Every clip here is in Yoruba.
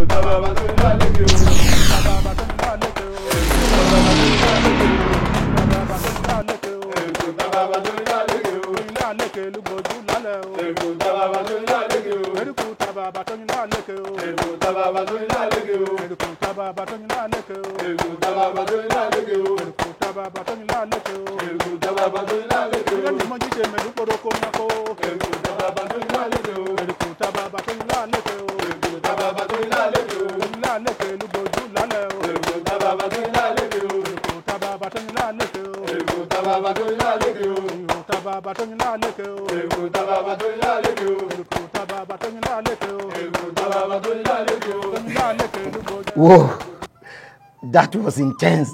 Tábàbà tó ń lálẹ́kẹ̀ o. Tábàbà tó ń lálẹ́kẹ̀ o. Tábàbà tó ń lálẹ́kẹ̀ o. Lálẹ́kẹ̀ lúgbòjú lálẹ́ o. Èrò tábàbà tó ń lálẹ́kẹ̀ o. Èrò tábàbà tó ń lálẹ́kẹ̀ o. Èrò tábàbà tó ń lálẹ́kẹ̀ o. Èrò tábàbà tó ń lálẹ́kẹ̀ o. Èrò tábàbà tó ń lálẹ́kẹ̀ o. Èrò tábàbà tó ń lálẹ́kẹ̀ o. Èrò tábàbà tó ń lálẹ́kẹ̀ o. Ìrẹ́ni mọ́jíṣe mẹ́lú kórókó mọ́kó. Èrò tábàbà tó ń lálẹ́kẹ̀ o. Èrò tábàbà tó ń lálẹ́kẹ̀ o. Èrò tábàbà tó ń lálẹ́kẹ̀ o. Lálẹ́kẹ̀ lúgbòjú lálẹ́ o. Èrò tábàbà tó ń lálẹ́kẹ̀ o. Èrò tábàbà tó ń lálẹ́kẹ̀ o. Èrò tábàbà tó ń lálẹ́kẹ̀ o. Èrò tábàbà tó ń lálẹ́kẹ̀ o. Èrò tábàbà tó ń lálẹ́kẹ̀ o. Èrò tábàbà tó ń lálẹ́kẹ̀ o. Èrò tábàbà tó ń lálẹ́kẹ̀ o. Lálẹ́kẹ̀ lúgbòjú. Whoa, that was intense.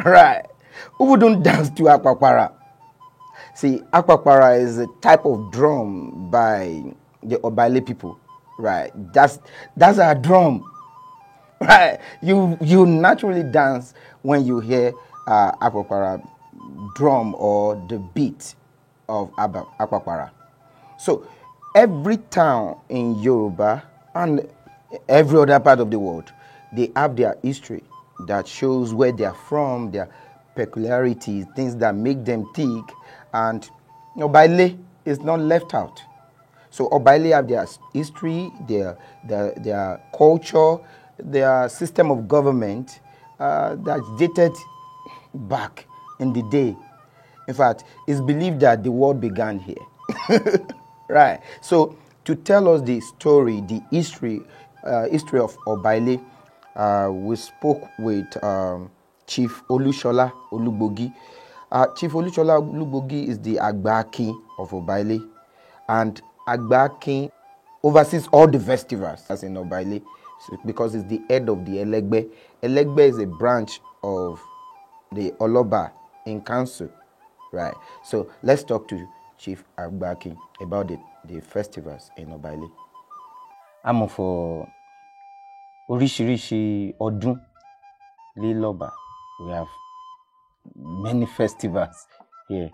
Right. Who wouldn't dance to Akpakpara? See, Akpakpara is a type of drum by the Obaile people. Right. That's our drum. Right. You naturally dance when you hear Akpakpara drum or the beat of Akpakpara. So every town in Yoruba and every other part of the world, they have their history that shows where they are from, their peculiarities, things that make them tick, and Obaile is not left out. So Obaile have their history, their culture, their system of government that's dated back in the day. In fact, it's believed that the world began here. Right. So to tell us the story, the history of Obaile, we spoke with Chief Olushola Olugbogi. Chief Olushola Olugbogi is the Agba Akin of Obaile, and Agba Akin oversees all the festivals as in Obaile, so, because it's the head of the Elegbe. Elegbe is a branch of the Oloba in council, right? So let's talk to Chief Agba Akin about the festivals in Obaile. I'm for oríṣiríṣi ọdún lílọ́ba. We have many festivals here.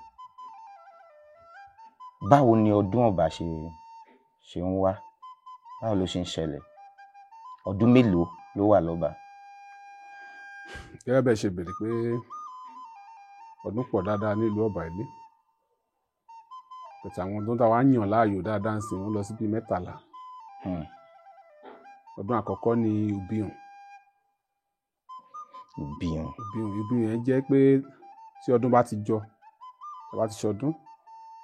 Báwo ni ọdún Ọba ṣe ń wá? Báwo ló ṣe ń ṣẹlẹ̀? Ọdún mélòó ló wà lọ́ba? Gẹ́gẹ́ bẹ́ẹ̀ ṣe béèrè pé ọdún pọ̀ dáadáa nílùú Ọba Ilé. Bẹ̀tẹ̀ àwọn ọdún táwa yàn láàyò dáadáa ń sìn wọ́n lọ sí bíi 13. Ọdún àkọ́kọ́ ni Ìbíhùn. Ìbíhùn. Ìbíhùn yẹn jẹ́ pé tí ọdún bá ti jọ, tí a bá ti ṣọdún,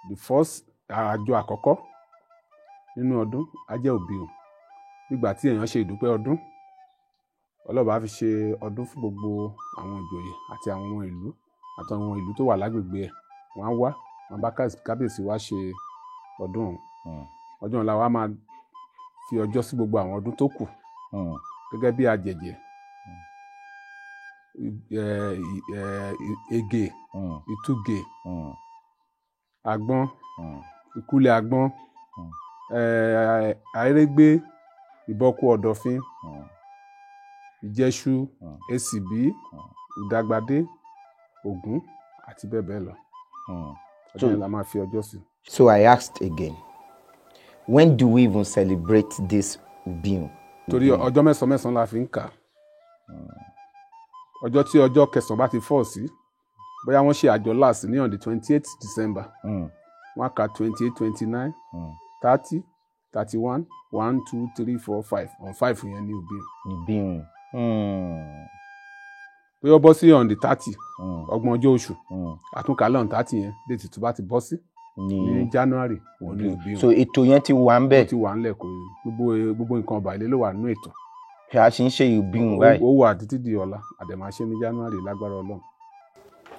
the first àjọ àkọ́kọ́ nínú ọdún á jẹ́ Ìbíhùn. Nígbà tí èèyàn ṣe ìdúpẹ́ ọdún, Ọlọ́ba á fi ṣe ọdún fún gbogbo àwọn ìjòyè àti àwọn ọmọ ìlú àti àwọn ìlú tó wà lágbègbè ẹ̀. Wọ́n á wá, wọ́n bá kábíyèsí wá ṣe ọdún ọ̀hún. Ọdún ọ̀la wa máa fi ọjọ́ sí gbogbo àwọn ọdún tó kù gẹ́gẹ́ bí àjẹjẹ, Ege, Ìtúgè, Àgbọn, Ìkúlẹ̀ Àgbọn, Àrégbé, Ìbọ̀kú Ọ̀dọ̀fin, Ìjẹṣu, Èsìbí, Ìdàgbàdé, Ògún àti bẹ́ẹ̀ bẹ́ẹ̀ lọ. Ọjọ́ yẹn la máa fi ọjọ́ sí. So I asked again, when do we even celebrate this Ìbíhùn? Torí ọjọ́ mẹ́sàn-án la fi ń kà. Ọjọ́ tí ọjọ́ kẹsàn-án bá ti fọ́ sí, bóyá wọ́n ṣe àjọ last ní on the 28th December. Wọ́n á ka 28, 29, 30, 31, 1, 2, 3, 4, 5. On 5 yẹn ní Ìbíhùn. Ìbíhùn. Bóyá ó bọ́ sí on the 30, ọgbọ̀n ọjọ́ oṣù, àtúnkálẹ̀ on 30 yẹn, déètì tó bá ti bọ́ sí ní January òun ní Ìbíhùn. So ètò yẹn ti wà ń bẹ̀. Ó ti wà ńlẹ̀, kò gbogbo nǹkan Ọba Ilé ló wà nínú ètò. A ṣì ń ṣe Ìbíhùn báyìí. Ó wà títí di ọ̀la, àdèmàṣe ní January lágbára Ọlọ́run.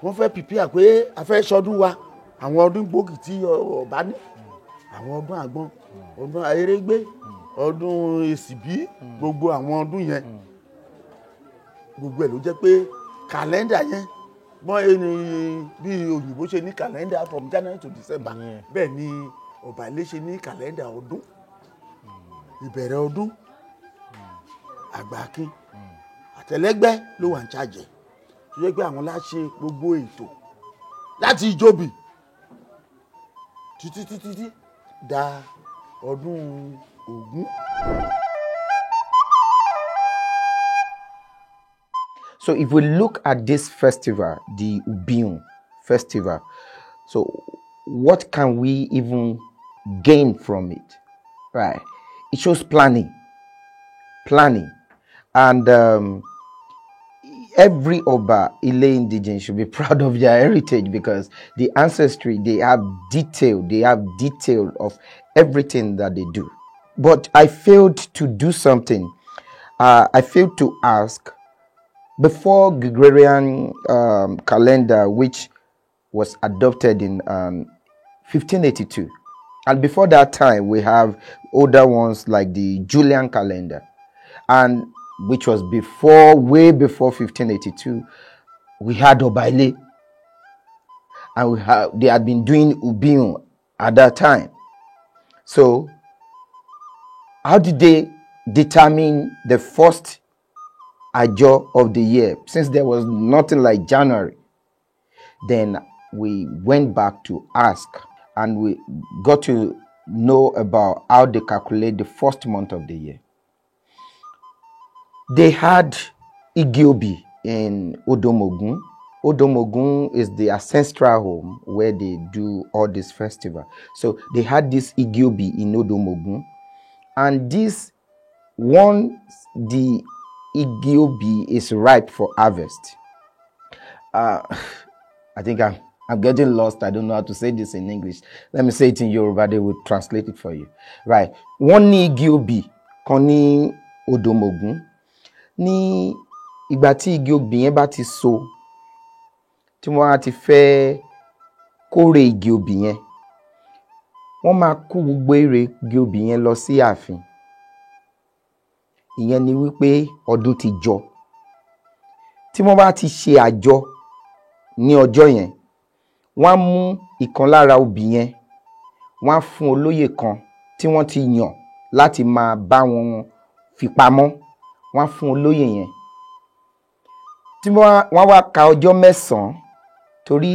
Wọ́n fẹ́ pìpìà pé a fẹ́ sọdún wa, àwọn ọdún gbòógì tí Ọba ní, àwọn ọdún Àgbọn, ọdún Ayérégbé, ọdún Èsìbí, gbogbo àwọn ọdún yẹn, gbogbo ẹ̀ ló jẹ́ pé kàlẹ́ndà yẹn wọ́n ẹni bí òyìnbó ṣe ní kàlẹ́ndà from January to December, bẹ́ẹ̀ ni Ọba Ilé ṣe ní kàlẹ́ndà ọdún, ìbẹ̀rẹ̀ ọdún, Àgbà Akin àtẹlẹgbẹ́ ló wà ń ṣàjẹ́ tó jẹ́ pé àwọn láṣẹ gbogbo ètò láti ìjọbi títí títí da ọdún Ògún. So if we look at this festival, the Ubin festival, so what can we even gain from it? Right? It shows planning. Planning. And every Oba Ile indigene should be proud of their heritage, because the ancestry, they have detail of everything that they do. But I failed to do something. I failed to ask before Gregorian calendar, which was adopted in 1582. And before that time, we have older ones like the Julian calendar, and which was before, way before 1582, we had Oba Ile, and they had been doing Ubin at that time. So, how did they determine the first Ajo of the year? Since there was nothing like January, then we went back to ask, and we got to know about how they calculate the first month of the year. They had Igiobi in Odomogun. Odomogun is the ancestral home where they do all this festival. So they had this Igiobi in Odomogun. And this once the Igiobi is ripe for harvest. I think I'm getting lost. I don't know how to say this in English. Let me say it in Yoruba. They will translate it for you. Right. Wọ́n ní igi obì kan ní Odomogun. Ní ìgbà tí igi obì yẹn bá ti so, tí wọ́n á ti fẹ́ kórè igi obì yẹn, wọ́n máa kó gbogbo èrè igi obì yẹn lọ sí ààfin. Ìyẹn ni wípé ọdún ti jọ. Tí wọ́n bá ti ṣe àjọ ní ọjọ́ yẹn, wọ́n á mú ìkan lára obì yẹn, wọ́n á fún olóyè kan tí wọ́n ti yàn láti máa bá wọn fi pamọ́, wọ́n á fún olóyè yẹn. Tí wọ́n wá ka ọjọ́ mẹ́sàn-án, torí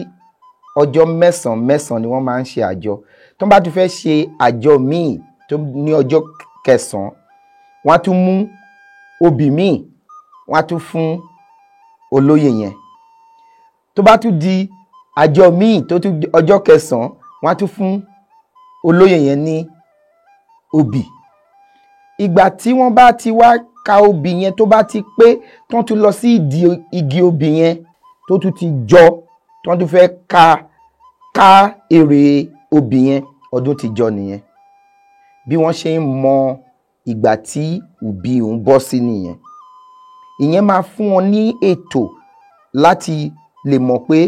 ọjọ́ mẹ́sàn-án mẹ́sàn-án ni wọ́n máa ń ṣe àjọ. Tó bá tún fẹ́ ṣe àjọ míì tó ní ọjọ́ kẹsàn-án, wọ́n á tún mú obì míì, wọ́n á tún fún olóyè yẹn. Tó bá tún di àjọ míì tó tún ọjọ́ kẹsàn-án, wọ́n á tún fún olóyè yẹn ní obì. Ìgbà tí wọ́n bá ti wá ka obì yẹn tó bá ti pé, tó tún lọ sí ìdí igi obì yẹn tó tún ti jọ, tó tún fẹ́ ká èrè obì yẹn, ọdún ti jọ nìyẹn. Bí wọ́n ṣe ń mọ ìgbà tí obì ń bọ́ sí nìyẹn. Ìyẹn máa fún wọn ní ètò láti lè mọ̀ pé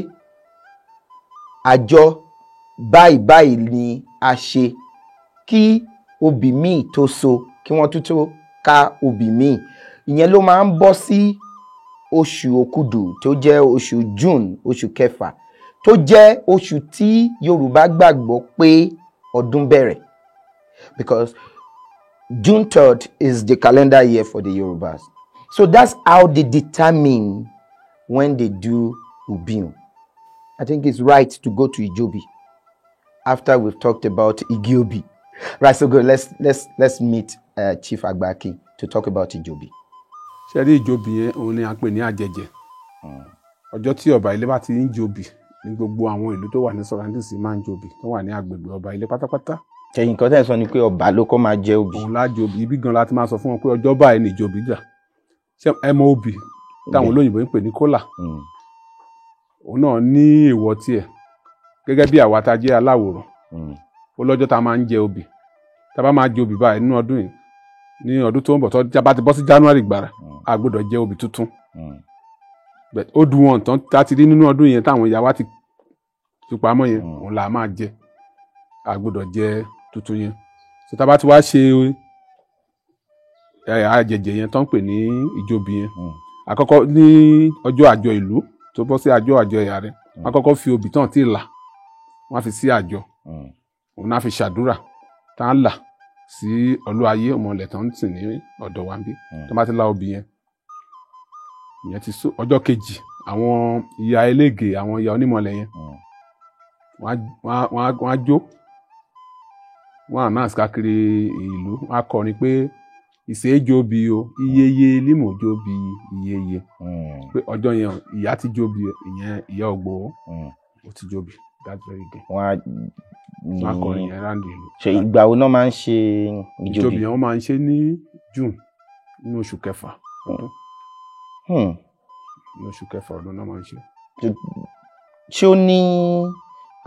àjọ báyìí báyìí ni a ṣe kí obì míì tó so, kí wọ́n tún tó ká obì míì. Ìyẹn ló máa ń bọ́ sí oṣù Òkudù tó jẹ́ oṣù June, oṣù kẹfà, tó jẹ́ oṣù tí Yorùbá gbàgbọ́ pé ọdún bẹ̀rẹ̀. Because June 3rd is the calendar year for the Yorubas. So that's how they determine when they do Ubin. I think it's right to go to Ijobi after we've talked about Igiobi. Right, so good. Let's meet Chief Agbaki to talk about Ijobi. Ṣé rí Ìjòbí yẹn, òun ni à ń pè ní àjẹjẹ. Ọjọ́ tí ọba ilé bá ti ń jòbì ní gbogbo àwọn ìlú tó wà ní surroundings máa ń jòbì, tó wà ní agbègbè ọba ilé pátápátá. Ṣẹ̀yìn kan tẹ̀ sọ ni pé ọba ló kọ́ máa jẹ obì. Òun lá jòbì, ibi gan la ti máa sọ fún wọn pé ọjọ́ báyìí ni ìjòbí jà. Ṣé ẹ mọ obì táwọn olóyìnbó ń pè ní kólà? Òun náà ní èèwọ̀ tiẹ̀ gẹ́gẹ́ bí àwa tá a jẹ́ aláwòrán. Ó lọ́jọ́ tá a máa ń jẹ obì. Tá a bá máa jẹ obì báyìí nínú ọdún yìí, ní ọdún tó ń bọ̀, tó bá ti bọ́ sí January gbàrà, a gbọ́dọ̀ jẹ obì tuntun. But ó dùn wọn tán tá a ti rí nínú ọdún yẹn táwọn ìyá wa ti fi pamọ́ yẹn, òun là máa jẹ. A gbọ́dọ̀ jẹ tuntun yẹn. So tá a bá ti wá ṣe àjẹjẹ yẹn tó ń pè ní ìjòbí yẹn, àkọ́kọ́ ní ọjọ́ àjọ ìlú tó bọ́ sí àjọ àjọ ìyá rẹ̀, wọ́n kọ́kọ́ fi obì tán tí là, wọ́n á fi sí àjọ. Òun náà fi ṣàdúrà tá a là sí ọlú ayé ọmọlẹ̀ tó ń sìn ní ọ̀dọ̀ wa níbí. Tó bá ti la obì yẹn, ìyẹn ti sọ. Ọjọ́ kejì, àwọn ìyá elége, àwọn ìyá onímọ̀lẹ̀ yẹn, wọ́n á jó, wọ́n á announce káàkiri ìlú, wọ́n á kọrin pé Ìṣèjọbi o, iyeye límòjọbi iyeye. Pé ọjọ́ yẹn ìyá ti jobi, ìyẹn ìyá Ògbòho ó ti jobi that very day. Wọ́n á kọrin yẹn ráńdì ìlú. Ṣe ìgbà wo náà máa ń ṣe ìjọbi? Ìjọbi yẹn wọ́n máa ń ṣe ní June, nínú oṣù kẹfà ọdún. Nínú oṣù kẹfà ọdún náà máa ń ṣe. Ṣé ó ní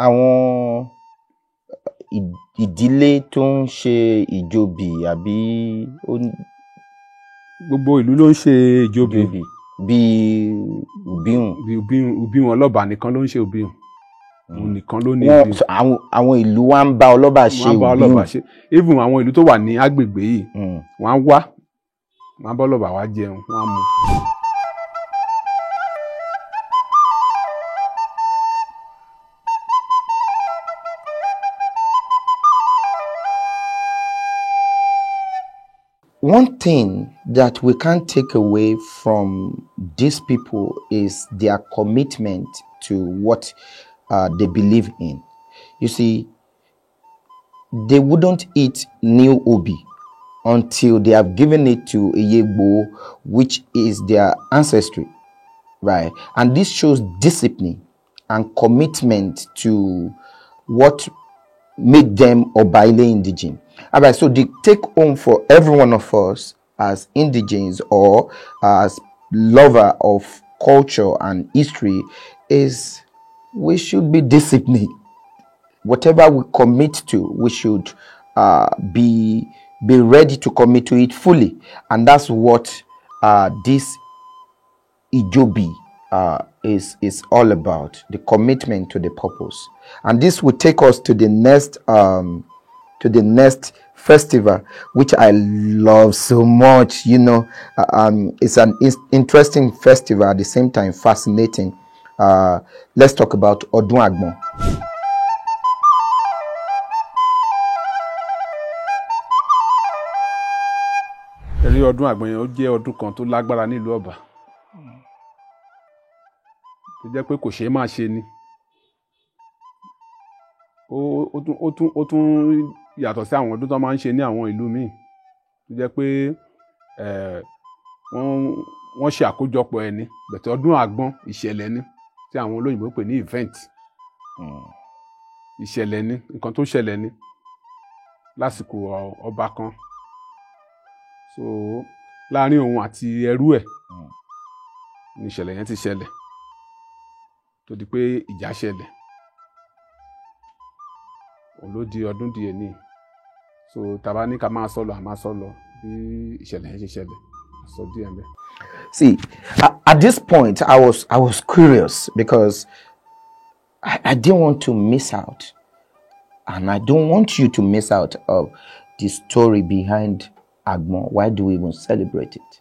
àwọn ìdílé tó ń ṣe ìjọbi àbí? Gbogbo ìlú ló ń ṣe ìjọbi. Bíi Òbíhùn. Bíi Òbíhùn Ọlọ́ba nìkan ló ń ṣe Òbíhùn. Òun nìkan ló ní Òbíhùn. Àwọn ìlú wa ń bá Ọlọ́ba ṣe Òbíhùn. Wọ́n bá Ọlọ́ba ṣe. Even àwọn ìlú tó wà ní agbègbè yìí, wọ́n á wá, wọ́n á bá Ọlọ́ba wá jẹun, wọ́n á mu. One thing that we can't take away from these people is their commitment to what they believe in. You see, they wouldn't eat new obi until they have given it to Iyegbo, which is their ancestry, right? And this shows discipline and commitment to what made them Obaile indigene. All right, so the take home for every one of us as indigenes or as lover of culture and history is we should be disciplined. Whatever we commit to, we should be ready to commit to it fully. And that's what this Ijobi is all about, the commitment to the purpose. And this will take us to the next festival, which I love so much. You know, it's an interesting festival, at the same time fascinating. Let's talk about Ọdún Àgbọn. Ẹ̀rí Ọdún Àgbọn yẹn ó jẹ́ ọdún kan tó lágbára nílùú Ọ̀bà, tó jẹ́ pé kò ṣeé má ṣe ni. Ó tún yàtọ̀ sí àwọn ọdún tó máa ń ṣe ní àwọn ìlú míì, tó jẹ́ pé wọ́n ṣe àkójọpọ̀ ẹni. Bẹ̀tẹ̀ Ọdún Àgbọn ìṣẹ̀lẹ̀ ni, tí àwọn olóyìnbó pè ní event. Ìṣẹ̀lẹ̀ ni, nǹkan tó ṣẹlẹ̀ ni lásìkò ọba kan. So láàárín òun àti ẹrú ẹ̀ ní ìṣẹ̀lẹ̀ yẹn ti ṣẹlẹ̀, tó di pé ìjà ṣẹlẹ̀. Òun ló di ọdún díẹ̀ ní. So tàbá ní ká máa sọ lọ, a máa sọ lọ bí ìṣẹ̀lẹ̀ yẹn ṣe ṣẹlẹ̀, sọ díẹ̀ mẹ́. See, at this point, I was curious because I didn't want to miss out, and I don't want you to miss out of the story behind Àgbọn. Why do we even celebrate it?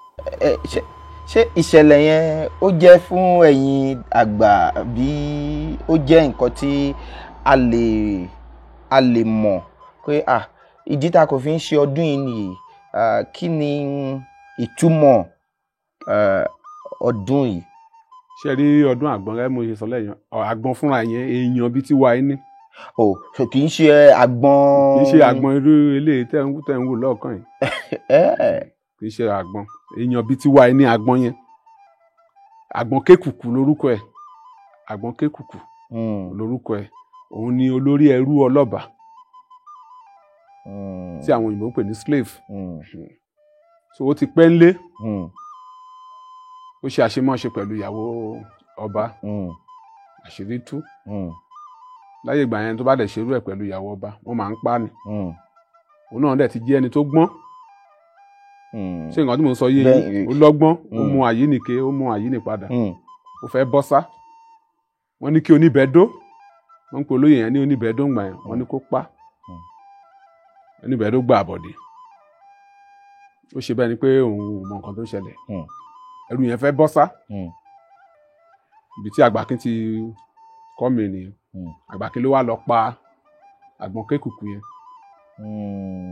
Ṣé ìṣẹ̀lẹ̀ yẹn ó jẹ́ fún ẹ̀yin àgbà bí ó jẹ́ nǹkan tí a lè mọ̀ pé ìdí tá a kò fi ń ṣe ọdún yìí nìyí, kí ni ìtumọ̀ ọdún yìí? Ṣé rí Ọdún Àgbọn rẹ, mo ṣe sọ lẹ́yìn, àgbọn fúnra yẹn èèyàn bíi tiwa yìí ní. Oh, so kì í ṣe àgbọn. Kì í ṣe àgbọn irú eléyìí tẹ́ ń wò lọ́ọ̀kan yìí. Kì í ṣe àgbọn, èèyàn bíi tiwa yìí ní àgbọn yẹn. Àgbọn Kékùkù lórúkọ ẹ̀. Àgbọn Kékùkù lórúkọ ẹ̀. Òun ni olórí ẹrú Ọlọ́ba tí àwọn òyìnbó ń pè ní slave. So ó ti pẹ́ ńlé. Ó ṣe àṣemáṣe pẹ̀lú ìyàwó ọba. Àṣírí tú. Láyé ìgbà yẹn tó bá dẹ̀ ṣerú ẹ̀ pẹ̀lú ìyàwó ọba, wọ́n máa ń pa ni. Òun náà dẹ̀ ti jẹ́ ẹni tó gbọ́n. Ṣé nǹkan tí mò ń sọ yé yín? Ó lọ́gbọ́n, ó mú àyínìke, ó mú àyínìpadà. Ó fẹ́ bọ́ sá. Wọ́n ní kí oníbẹ̀dó, wọ́n ń pe olóyè yẹn ní oníbẹ̀dó ńgbà yẹn, wọ́n ní kó pa. Oníbẹ̀dó gbà àbọ̀dé. Ó ṣe bẹ́ẹ̀ ni pé òun ò mọ nǹkan tó ń ṣẹlẹ̀. Ẹrú yẹn fẹ́ bọ́ sá. Ibi tí Àgbàkín ti kọ́ mi nìyẹn. Àgbàkín ló wá lọ pa Àgbọn Kékùkù yẹn.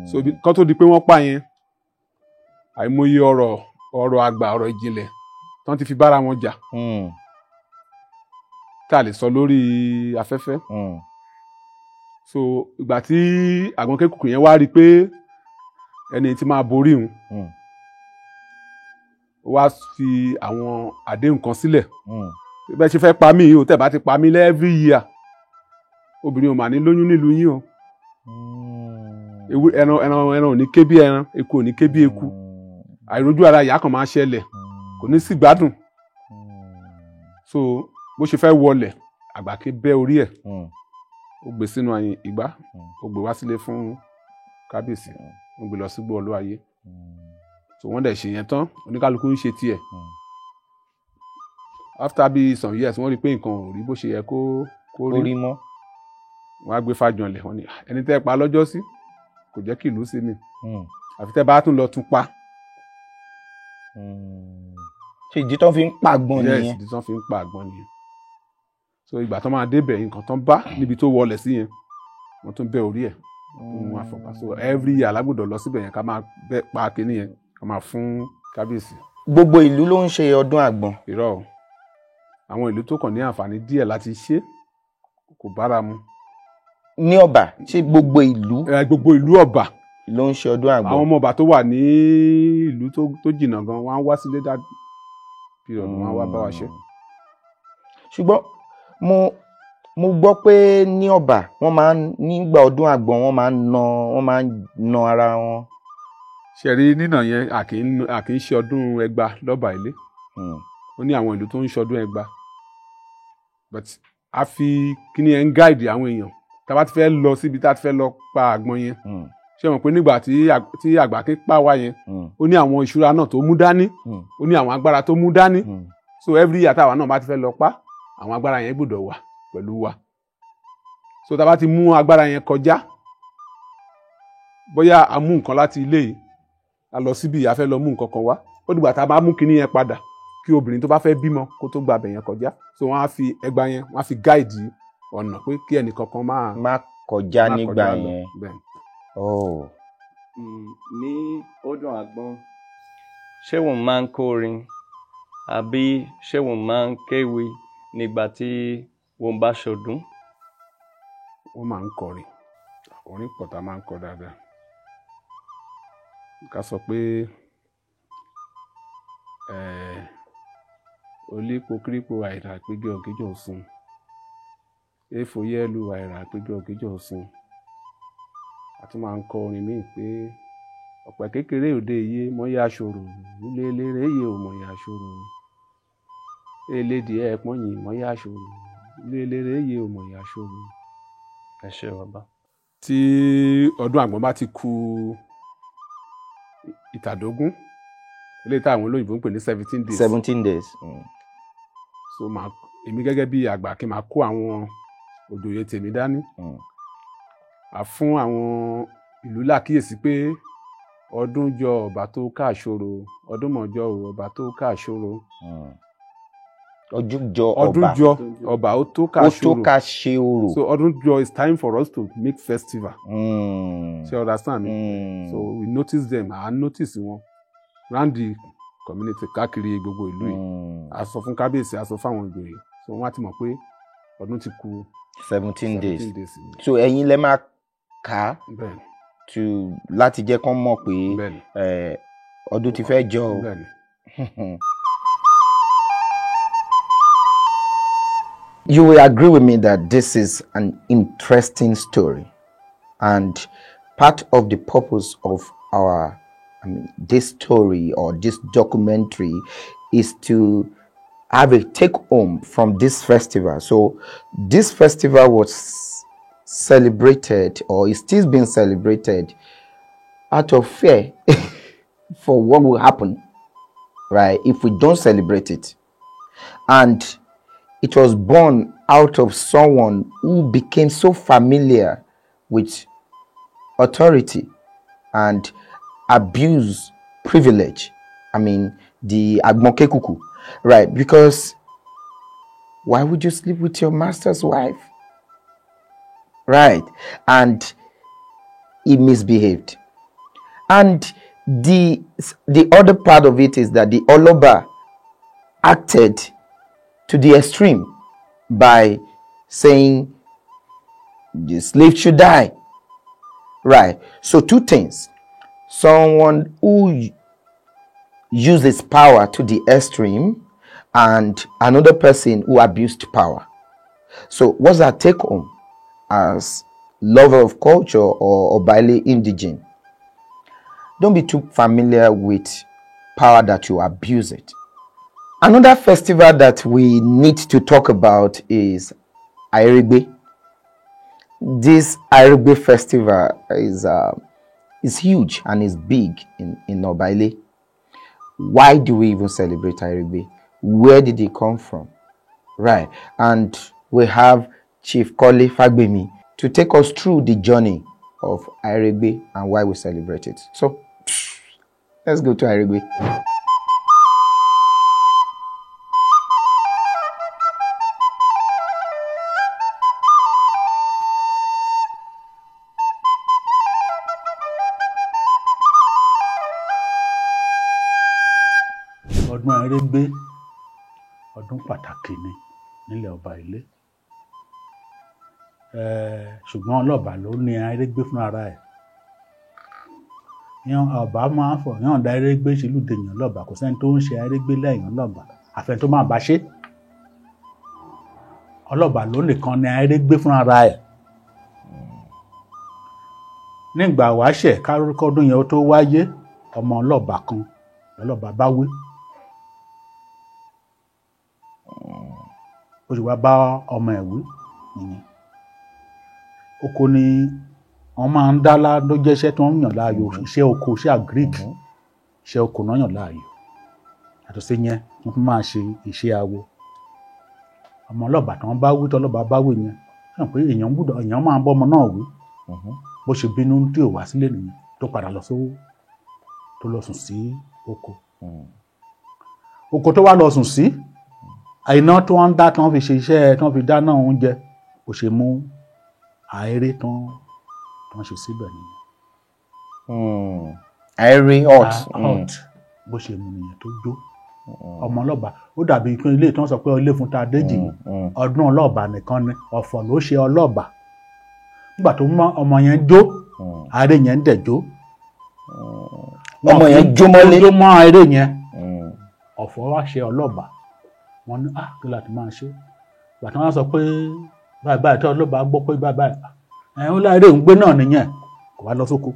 So kó tó di pé wọ́n pa yẹn, àìmọye ọ̀rọ̀ àgbà, ọ̀rọ̀ ìjìnlẹ̀ tán ti fi bára wọn jà, tá a lè sọ lórí afẹ́fẹ́. So ìgbà tí Àgbọn Kékùkù yẹn wá rí i pé Ẹni tí máa borí òun. Ó wá fi àwọn àdéhùn kan sílẹ̀. Bẹ́ẹ̀ ṣe fẹ́ pa mí yìí o, tẹ́ bá ti pa mí every year, obìnrin ò mà ní lóyún nílùú yín o. Ẹran ẹran ẹran ò ní ké bí ẹran, eku ò ní ké bí eku, àìrójú ara ìyá kan máa ṣẹlẹ̀, kò ní sí gbádùn. So bó ṣe fẹ́ wọlẹ̀, Àgbàké bẹ́ orí ẹ̀, ó gbé sínú àyìn ìgbá, ó gbé wá sílé fún kábíyèsí, ó gbé lọ sígbó Olúayé. So wọ́n dẹ̀ ṣe yẹn tán, oníkálukú ń ṣe tiẹ̀. After bí some years, wọ́n rí i pé nǹkan ò rí bó ṣe yẹ kó rí mọ́. Wọ́n á gbé fàjọlẹ̀, wọ́n ní ẹni tẹ́ pa lọ́jọ́ sí kò jẹ́ kí ìlú sí mi, àfi tẹ́ bá tún lọ tún pa. Ṣe ìdí tó fi ń pa àgbọn nìyẹn? Yes, ìdí tó fi ń pa àgbọn nìyẹn. So ìgbà tó máa débẹ̀, nǹkan tó ń bá níbi tó wọlé sí yẹn, wọ́n tún bẹ́ orí ẹ̀ tó mú àfọ̀bá. So every year alágbọ́dọ̀ lọ síbẹ̀ yẹn, ká máa bẹ́ pa kinní yẹn, ká máa fún kábíyèsí. Gbogbo ìlú ló ń ṣe ọdún àgbọn? Irọ́ o, àwọn ìlú tó kàn ní àǹfààní díẹ̀ láti ṣe, kò bára mu. Ní Ọ̀bà, ṣé gbogbo ìlú? Gbogbo ìlú Ọ̀bà ló ń ṣe ọdún àgbọn. Àwọn ọmọ Ọ̀bà tó wà ní ìlú tó jìnnà gan, wọ́n á wá sílé dá period, wọ́n á wá bá wa ṣe. Ṣùgbọ́n mo gbọ́ pé ní Ọ̀bà, wọ́n máa ń nígbà ọdún àgbọn, wọ́n máa ń na ara wọn. Ṣe rí nínà yẹn, a kì í ṣe ọdún ẹgba lọ́ba ilé. Ó ní àwọn ìlú tó ń ṣọdún ẹgba, but a fi kíní ẹ̀ ń guide àwọn èèyàn tá a bá ti fẹ́ lọ síbi tá a ti fẹ́ lọ pa àgbọn yẹn. Ṣé mọ̀ pé nígbà tí Àgbàké pa wá yẹn, ó ní àwọn ìṣúra náà tó mú dání, ó ní àwọn agbára tó mú dání. So every year táwa náà bá ti fẹ́ lọ pa, àwọn agbára yẹn gbọ́dọ̀ wà pẹ̀lú wa. So tá a bá ti mú agbára yẹn kọjá, bóyá a mú nǹkan láti ilé yìí, a lọ síbi, a fẹ́ lọ mú nǹkan kan wá, ó dìgbà tá a bá mú kinní yẹn padà kí obìnrin tó bá fẹ́ bímọ kó tó gba abẹ̀ yẹn kọjá. So wọ́n á fi ẹgba yẹn, wọ́n á fi guide ọ̀nà pé kí ẹnì kankan má kọjá nígbà yẹn. Oh. Ní ọdún àgbọn, ṣé wọ́n máa ń kọrin àbí ṣé wọ́n máa ń kéwì nígbà tí wọ́n bá ṣọdún? Wọ́n máa ń kọrin, orin pọ̀ tá a máa ń kọ dáadáa. Ká sọ pé olípo kírípo àìrà péjọ òkèjọ sùn, èèfò yẹ́lu àìrà péjọ òkèjọ sùn. A tún máa ń kọ orin míì pé ọ̀pẹ kékeré òde iye mọ́yá ṣòro, lélẹ́rẹ́ iye ò mọ̀yá ṣòro, elédè ẹ̀pọ́n yìí mọ́yá ṣòro, lélẹ́rẹ́ iye ò mọ̀yá ṣòro. Ẹ ṣé bàbá. Tí ọdún àgbọn bá ti ku ìtàdógún, eléyìí táwọn olóyìnbó ń pè ní 17 days. 17 days. So màá, èmi gẹ́gẹ́ bí àgbà, kí n máa kó àwọn òjòyè tèmi dání, à fún àwọn ìlú lákìyèsí pé ọdún jọ ọba tó káàṣòro, ọdún mọ̀jọ ọba tó káàṣòro. Ọdún jọ ọdún ọba jọ ọba ó tó ó tó káàṣòro. Ká ṣe orò. So ọdún jọ, it's time for us to make festival. Ṣé you understand me? Mm. So we notice them, à notice wọn round the community, káàkiri gbogbo ìlú yìí. A sọ fún kábíyèsí, a sọ fáwọn ìjòyè, so wọ́n á ti mọ̀ pé ọdún ti kù 17 days. 17 days. So ẹ̀yin lẹ máa kà á Bẹ́ẹ̀ni. to láti jẹ́ kán mọ̀ pé Bẹ́ẹ̀ni. Ọdún ti fẹ́ jọ o. Bẹ́ẹ̀ni. You will agree with me that this is an interesting story, and part of the purpose of our, I mean, this story or this documentary is to have a take home from this festival. So this festival was celebrated, or is still being celebrated, out of fear for what will happen, right, if we don't celebrate it. And it was born out of someone who became so familiar with authority and abuse privilege. I mean, the Agbonke, right? Because why would you sleep with your master's wife? Right? And he misbehaved. And the other part of it is that the Oloba acted to the extreme by saying the slave should die. Right. So two things. Someone who uses power to the extreme and another person who abused power. So what's our take home as lover of culture or Obaile indigene? Don't be too familiar with power that you abuse it. Another festival that we need to talk about is Ayeregbe. This Ayeregbe festival is huge and is big in Obaile. Why do we even celebrate Ayeregbe? Where did it come from? Right. And we have Chief Kole Fagbemi to take us through the journey of Ayeregbe and why we celebrate it. So, let's go to Ayeregbe. Ọdún Ayeregbe ọdún pàtàkì ni nílẹ̀ ọba ilé, ṣùgbọ́n ọlọ́ba ló ní Ayeregbe fúnra ẹ̀. Ọba máa ń fọ yàn dá Ayeregbe sílùú dèèyàn lọ́ba, kò sẹ́ni tó ń ṣe Ayeregbe lẹ́yìn ọlọ́ba àfẹn tó máa bá ṣe. Ọlọ́ba ló nìkan ní Ayeregbe fúnra ẹ̀. Nígbà wáṣẹ̀ kárọ́kọ́dún yẹn ó tó wáyé, ọmọ ọlọ́ba kan lọ́lọ́ba bá wí. Ó sì wá bá ọmọ ẹ̀ wí nìyẹn. Oko ni wọ́n máa ń dá ló jẹ́ iṣẹ́ tí wọ́n ń yàn láàyò, iṣẹ́ oko, iṣẹ́ agric, iṣẹ́ oko náà yàn láàyò. Yàtọ̀ sí yẹn, wọ́n tún máa ṣe iṣẹ́ awo. Ọmọ ọlọ́ba tí wọ́n bá wí, tọ́lọ́ba bá wí yẹn, sọ pé èèyàn gbúdọ̀, èèyàn máa ń bọ́ ọmọ náà wí. Bó ṣe bínú tí ò wá sílé nìyẹn, tó padà lọ sówó, tó lọ sùn sí oko. Oko tó wá lọ sùn sí, iná tí wọ́n ń dá tí wọ́n fi ṣe iṣẹ́ tí wọ́n fi dáná oúnjẹ kò ṣe mú aéré tán tí wọ́n ṣe síbẹ̀ nìyẹn. Aéré hot. Hot bó ṣe mú nìyẹn tó jó. Ọmọ ọlọ́ba ó dàbí pé ilé tí wọ́n sọ pé ilé fún ta déjì ọdún ọlọ́ba nìkan ni ọ̀fọ̀ ló ṣe ọlọ́ba. Nígbà tó mọ ọmọ yẹn jó, aéré yẹn ń dẹ̀ jó. Ọmọ yẹn jó mọ́lé. Jó mọ́ aéré yẹn. Ọ̀fọ̀ wá ṣe ọlọ́ba. Wọ́n ní kí láti máa ṣe. Bàtà wọn sọ pé báyìí báyìí tí ọlọ́ba gbọ́ pé báyìí báyìí ẹ̀ ń láàárẹ̀ òun gbé náà nìyẹn, kò wá lọ sóko,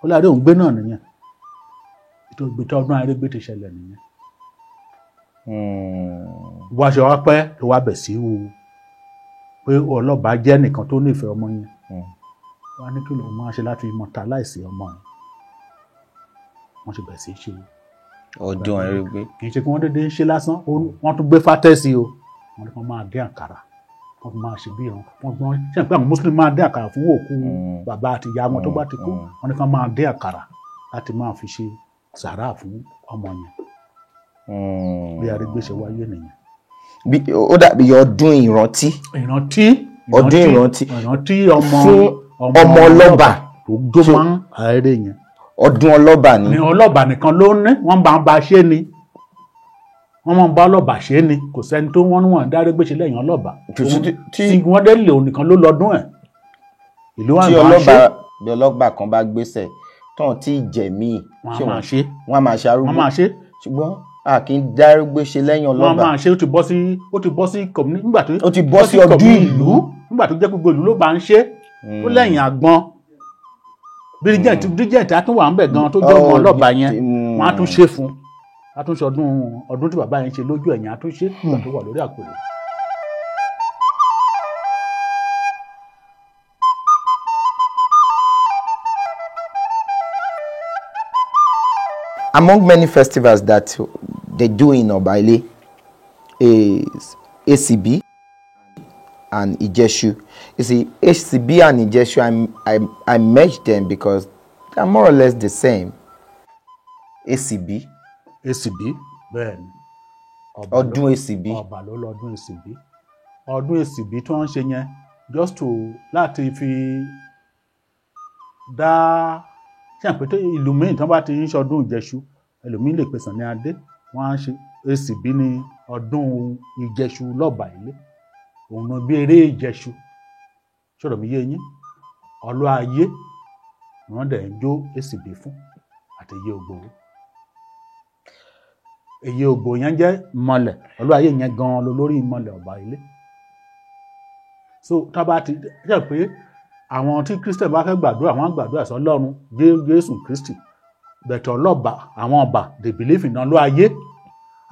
ó láàárẹ̀ òun gbé náà nìyẹn. Ìgbé tí ọdún Ayeregbe ti ṣẹlẹ̀ nìyẹn. Wá ṣe wá pẹ́ ló wá bẹ̀ sí wo pé ọlọ́ba jẹ́ nìkan tó nífẹ̀ẹ́ ọmọ yẹn. Wá ní kí lòun máa ṣe láti mọ̀ta láìsí ọmọ yẹn. Wọ́n ṣe bẹ̀ sí ṣe ọdún Ayeregbe. Kì í ṣe kí wọ́n dédé ń ṣe lásán, wọ́n tún gbé fátẹ́sì o, wọ́n ní kí wọ́n máa dín àkàrà, wọ́n tún máa ṣe bí ìran, wọ́n tún ṣe pé àwọn mùsùlùmí máa dín àkàrà fún òkú bàbá àti ìyá wọn tó bá ti kú, wọ́n ní kí wọ́n máa dín àkàrà láti máa fi ṣe sàrà fún ọmọ yẹn. Bí Ayeregbe ṣe wáyé nìyẹn. Ó dàbí ọdún ìrántí. Ìrántí. Ọdún ìrántí. Ìrántí ọmọ fún ọmọ ọlọ́ba tó jó mọ́ aéré yẹn. Ọdún ọlọ́ba ni. Ní ọlọ́ba nìkan ló ní, wọ́n bá ń ba ṣe ni, wọ́n máa ń bá ọlọ́ba ṣe ni, kò sẹ́ni tó wọ́n níwọ̀n dárégbé ṣe lẹ́yìn ọlọ́ba. Tí wọ́n dé lè òun nìkan ló lọ́dún ẹ̀. Ìlú wa tí máa ọlọ́ba ṣe. Bí ọlọ́ba kan bá gbéṣẹ̀ tán tí jẹ̀mí Wọ́n á máa ṣe. Wọ́n á máa ṣe arúgbó. Wọ́n máa ṣe. Ṣùgbọ́n a kì í dárégbé ṣe lẹ́yìn Wọ́n ọlọ́ba. máa ṣe, ó ti bọ́ sí, ó ti bọ́ sí community nígbà tó Ó ti bọ́ sí ọdún ìlú. Nígbà tó jẹ́ gbogbo ìlú ló bá ń ṣe, ó lẹ́yìn àgbọn. Bíríjẹ̀tì á tún wà ńbẹ̀ gan tó jẹ́ ọmọ ọlọ́ba yẹn, wọ́n á tún ṣe fún un. Á tún ṣe ọdún tí bàbá yẹn ṣe lójú ẹ̀yìn, á tún ṣe nígbà tó wà lórí àpèrè. Among many festivals that they do in Obaile is ACB and Ijeshu. You see, ACB and Ijeshu, I merge them because they are more or less the same. ACB. ACB, bẹ́ẹ̀ ni. Ọdún ACB. Ọba ló lọ́dún ACB. Ọdún ACB tí wọ́n ń ṣe yẹn just to láti fi dá ṣé àpè tó ìlú míì tí wọ́n bá ti ń ṣọdún Ìjẹ̀ṣu, ẹlòmíì lè pèsè ní adé, wọ́n á ṣe ACB ní ọdún Ìjẹ̀ṣu lọ́ba ilé. Òun náà bí eré Ìjẹ̀ṣu. Ṣọ̀rọ̀ mi yé yín. Ọlọ́ ayé ni wọ́n dẹ̀ ń jó ACB fún. àti Èyí Ògbòho. Èyí Ògbòho yẹn jẹ́ ìmọ̀lẹ̀ Olúayé yẹn gan-an lórí ìmọ̀lẹ̀ ọba ilé. So tá a bá ti jẹ́ pé àwọn tí Christian bá fẹ́ gbàdúrà, wọ́n á gbàdúrà sí Ọlọ́run Jésù Kristi, bẹ̀tẹ̀ ọlọ́ba àwọn ọba, they believe in Olúayé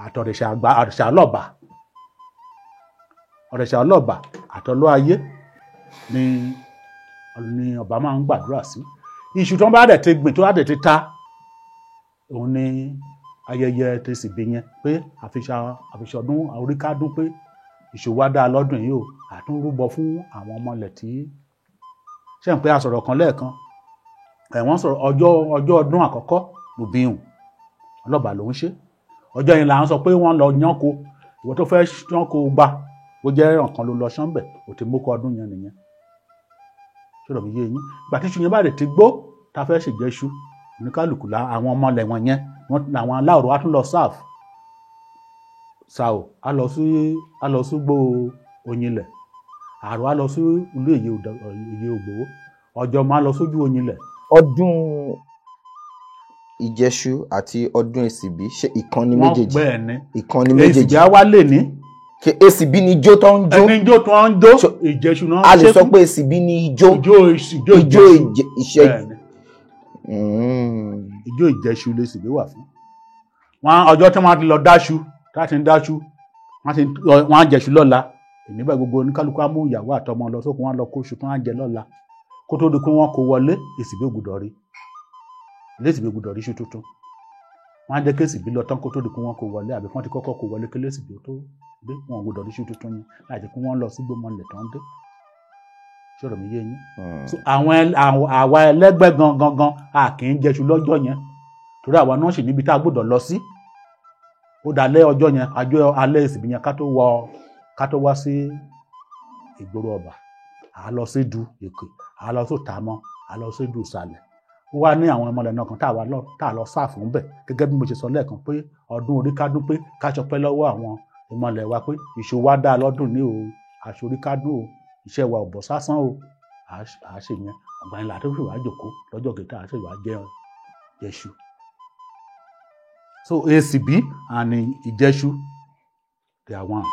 àtọ̀rẹ̀ṣà àgbà, òrìṣà ọlọ́ba, òrìṣà ọlọ́ba àtọlúayé ni ọba máa ń gbàdúrà sí. Iṣu tó ń bá dẹ̀ ti gbìn, tó bá dẹ̀ ti ta, òun ni ayẹyẹ tẹ̀síbí yẹn pé àfiṣọdún oríkádún pé iṣu wa dáa lọ́dún yìí o, àtúnrúbọ fún àwọn ọmọlẹ̀ tí ṣe ń pé a sọ̀rọ̀ kan lẹ́ẹ̀kan. Ẹ̀wọ̀n sọ̀rọ̀ ọjọ́ ọdún àkọ́kọ́ lòbíhùn ọlọ́ba ló ń ṣe. Ọjọ́ yẹn là ń sọ pé wọ́n lọ yánko, ìwọ tó fẹ́ yánko gba ó jẹ́ ọ̀kan ló lọ sánbẹ̀, ò ti mú kọ ọdún yẹn nìyẹn. Ṣọlọ mi yé yín? Ìgbà tí iṣu yẹn bá rè ti gbó ta fẹ́ ṣèjẹ́ṣu, oníkálukú la àwọn ọmọlẹ̀ wọn yẹn, àwọn aláwòrán wa tún lọ sáf ṣàò, á lọ sígbó Oyinlẹ̀, àrò á lọ sí ìlú Èyí Ògbòho, ọjọ́ máa lọ sójú Oyinlẹ̀. Ọdún Ìjẹṣu àti ọdún Èsìbí, ṣe ìkànnì méjèèjì? Bẹ́ẹ̀ ni. Ìkànnì méjèèjì. Èsìbí á wá lè ní. Ṣe Èsìbí ni ijó tó ń jó? Ẹni ijó tó ń jó, Ìjẹṣu náà. A lè sọ pé Èsìbí ni ijó. Ijó Ìjẹṣu. Ijó Ìjẹṣu lÈsìbí wà fún. Wọn ọjọ́ tí wọ́n ti lọ dáṣu, láti ń dáṣu, wọ́n á jẹṣu lọ́la. Ìníbà gbogbo oníkálukú á mú ìyàwó àtọmọ lọ sókun, wọn lọ kóṣù tí wọ́n á jẹ lọ́la. Kó tó di pé wọ́n kó wọlé, Èsìbí ògùdọ̀ rí. Lẹ́sìbí gbọ́dọ̀ ríṣu tuntun. Wọ́n á jẹ́ késìbí lọ tán kó tó di pé wọ́n kó wọlé, àbí wọ́n ti kọ́kọ́ kó wọlé kí lẹ́sìbí tó dé, wọn gbọ́dọ̀ ríṣu tuntun yẹn láì jẹ́ pé wọ́n lọ sígbó mọ́lẹ̀ tán dé. Ṣọ̀rọ̀ mi yé yín? So àwọn àwa ẹlẹ́gbẹ́ gangan a kì í jẹṣu lọ́jọ́ yẹn, torí àwa náà sì níbi tá a gbọ́dọ̀ lọ sí. Ó dalẹ́ ọjọ́ yẹn, àjọ alẹ́ Èsìbí yẹn ká tó wá sí ìgboro ọba, à lọ sí du Èkó, à lọ sí Òtàmọ́, à lọ sí du ìsàlẹ̀. Ó wá ní àwọn ọmọlẹ̀ náà kan tá a lọ sáàfù ń bẹ̀, gẹ́gẹ́ bí mo ṣe sọ lẹ́ẹ̀kan pé ọdún oríkádún pé ká ṣọpẹ́ lọ́wọ́ àwọn ìmọ̀lẹ̀ wa pé ìṣó wa dáa lọ́dún ní o, aṣọ oríkádún o, iṣẹ́ wa ò bọ̀ sásán o, à á ṣe yẹn. Ọ̀gbà yẹn làtọ́ fi wàá jòkó lọ́jọ́ kẹta, à ṣe wàá jẹun jẹṣu. So Èsìbí and Ìjẹṣu, they are one.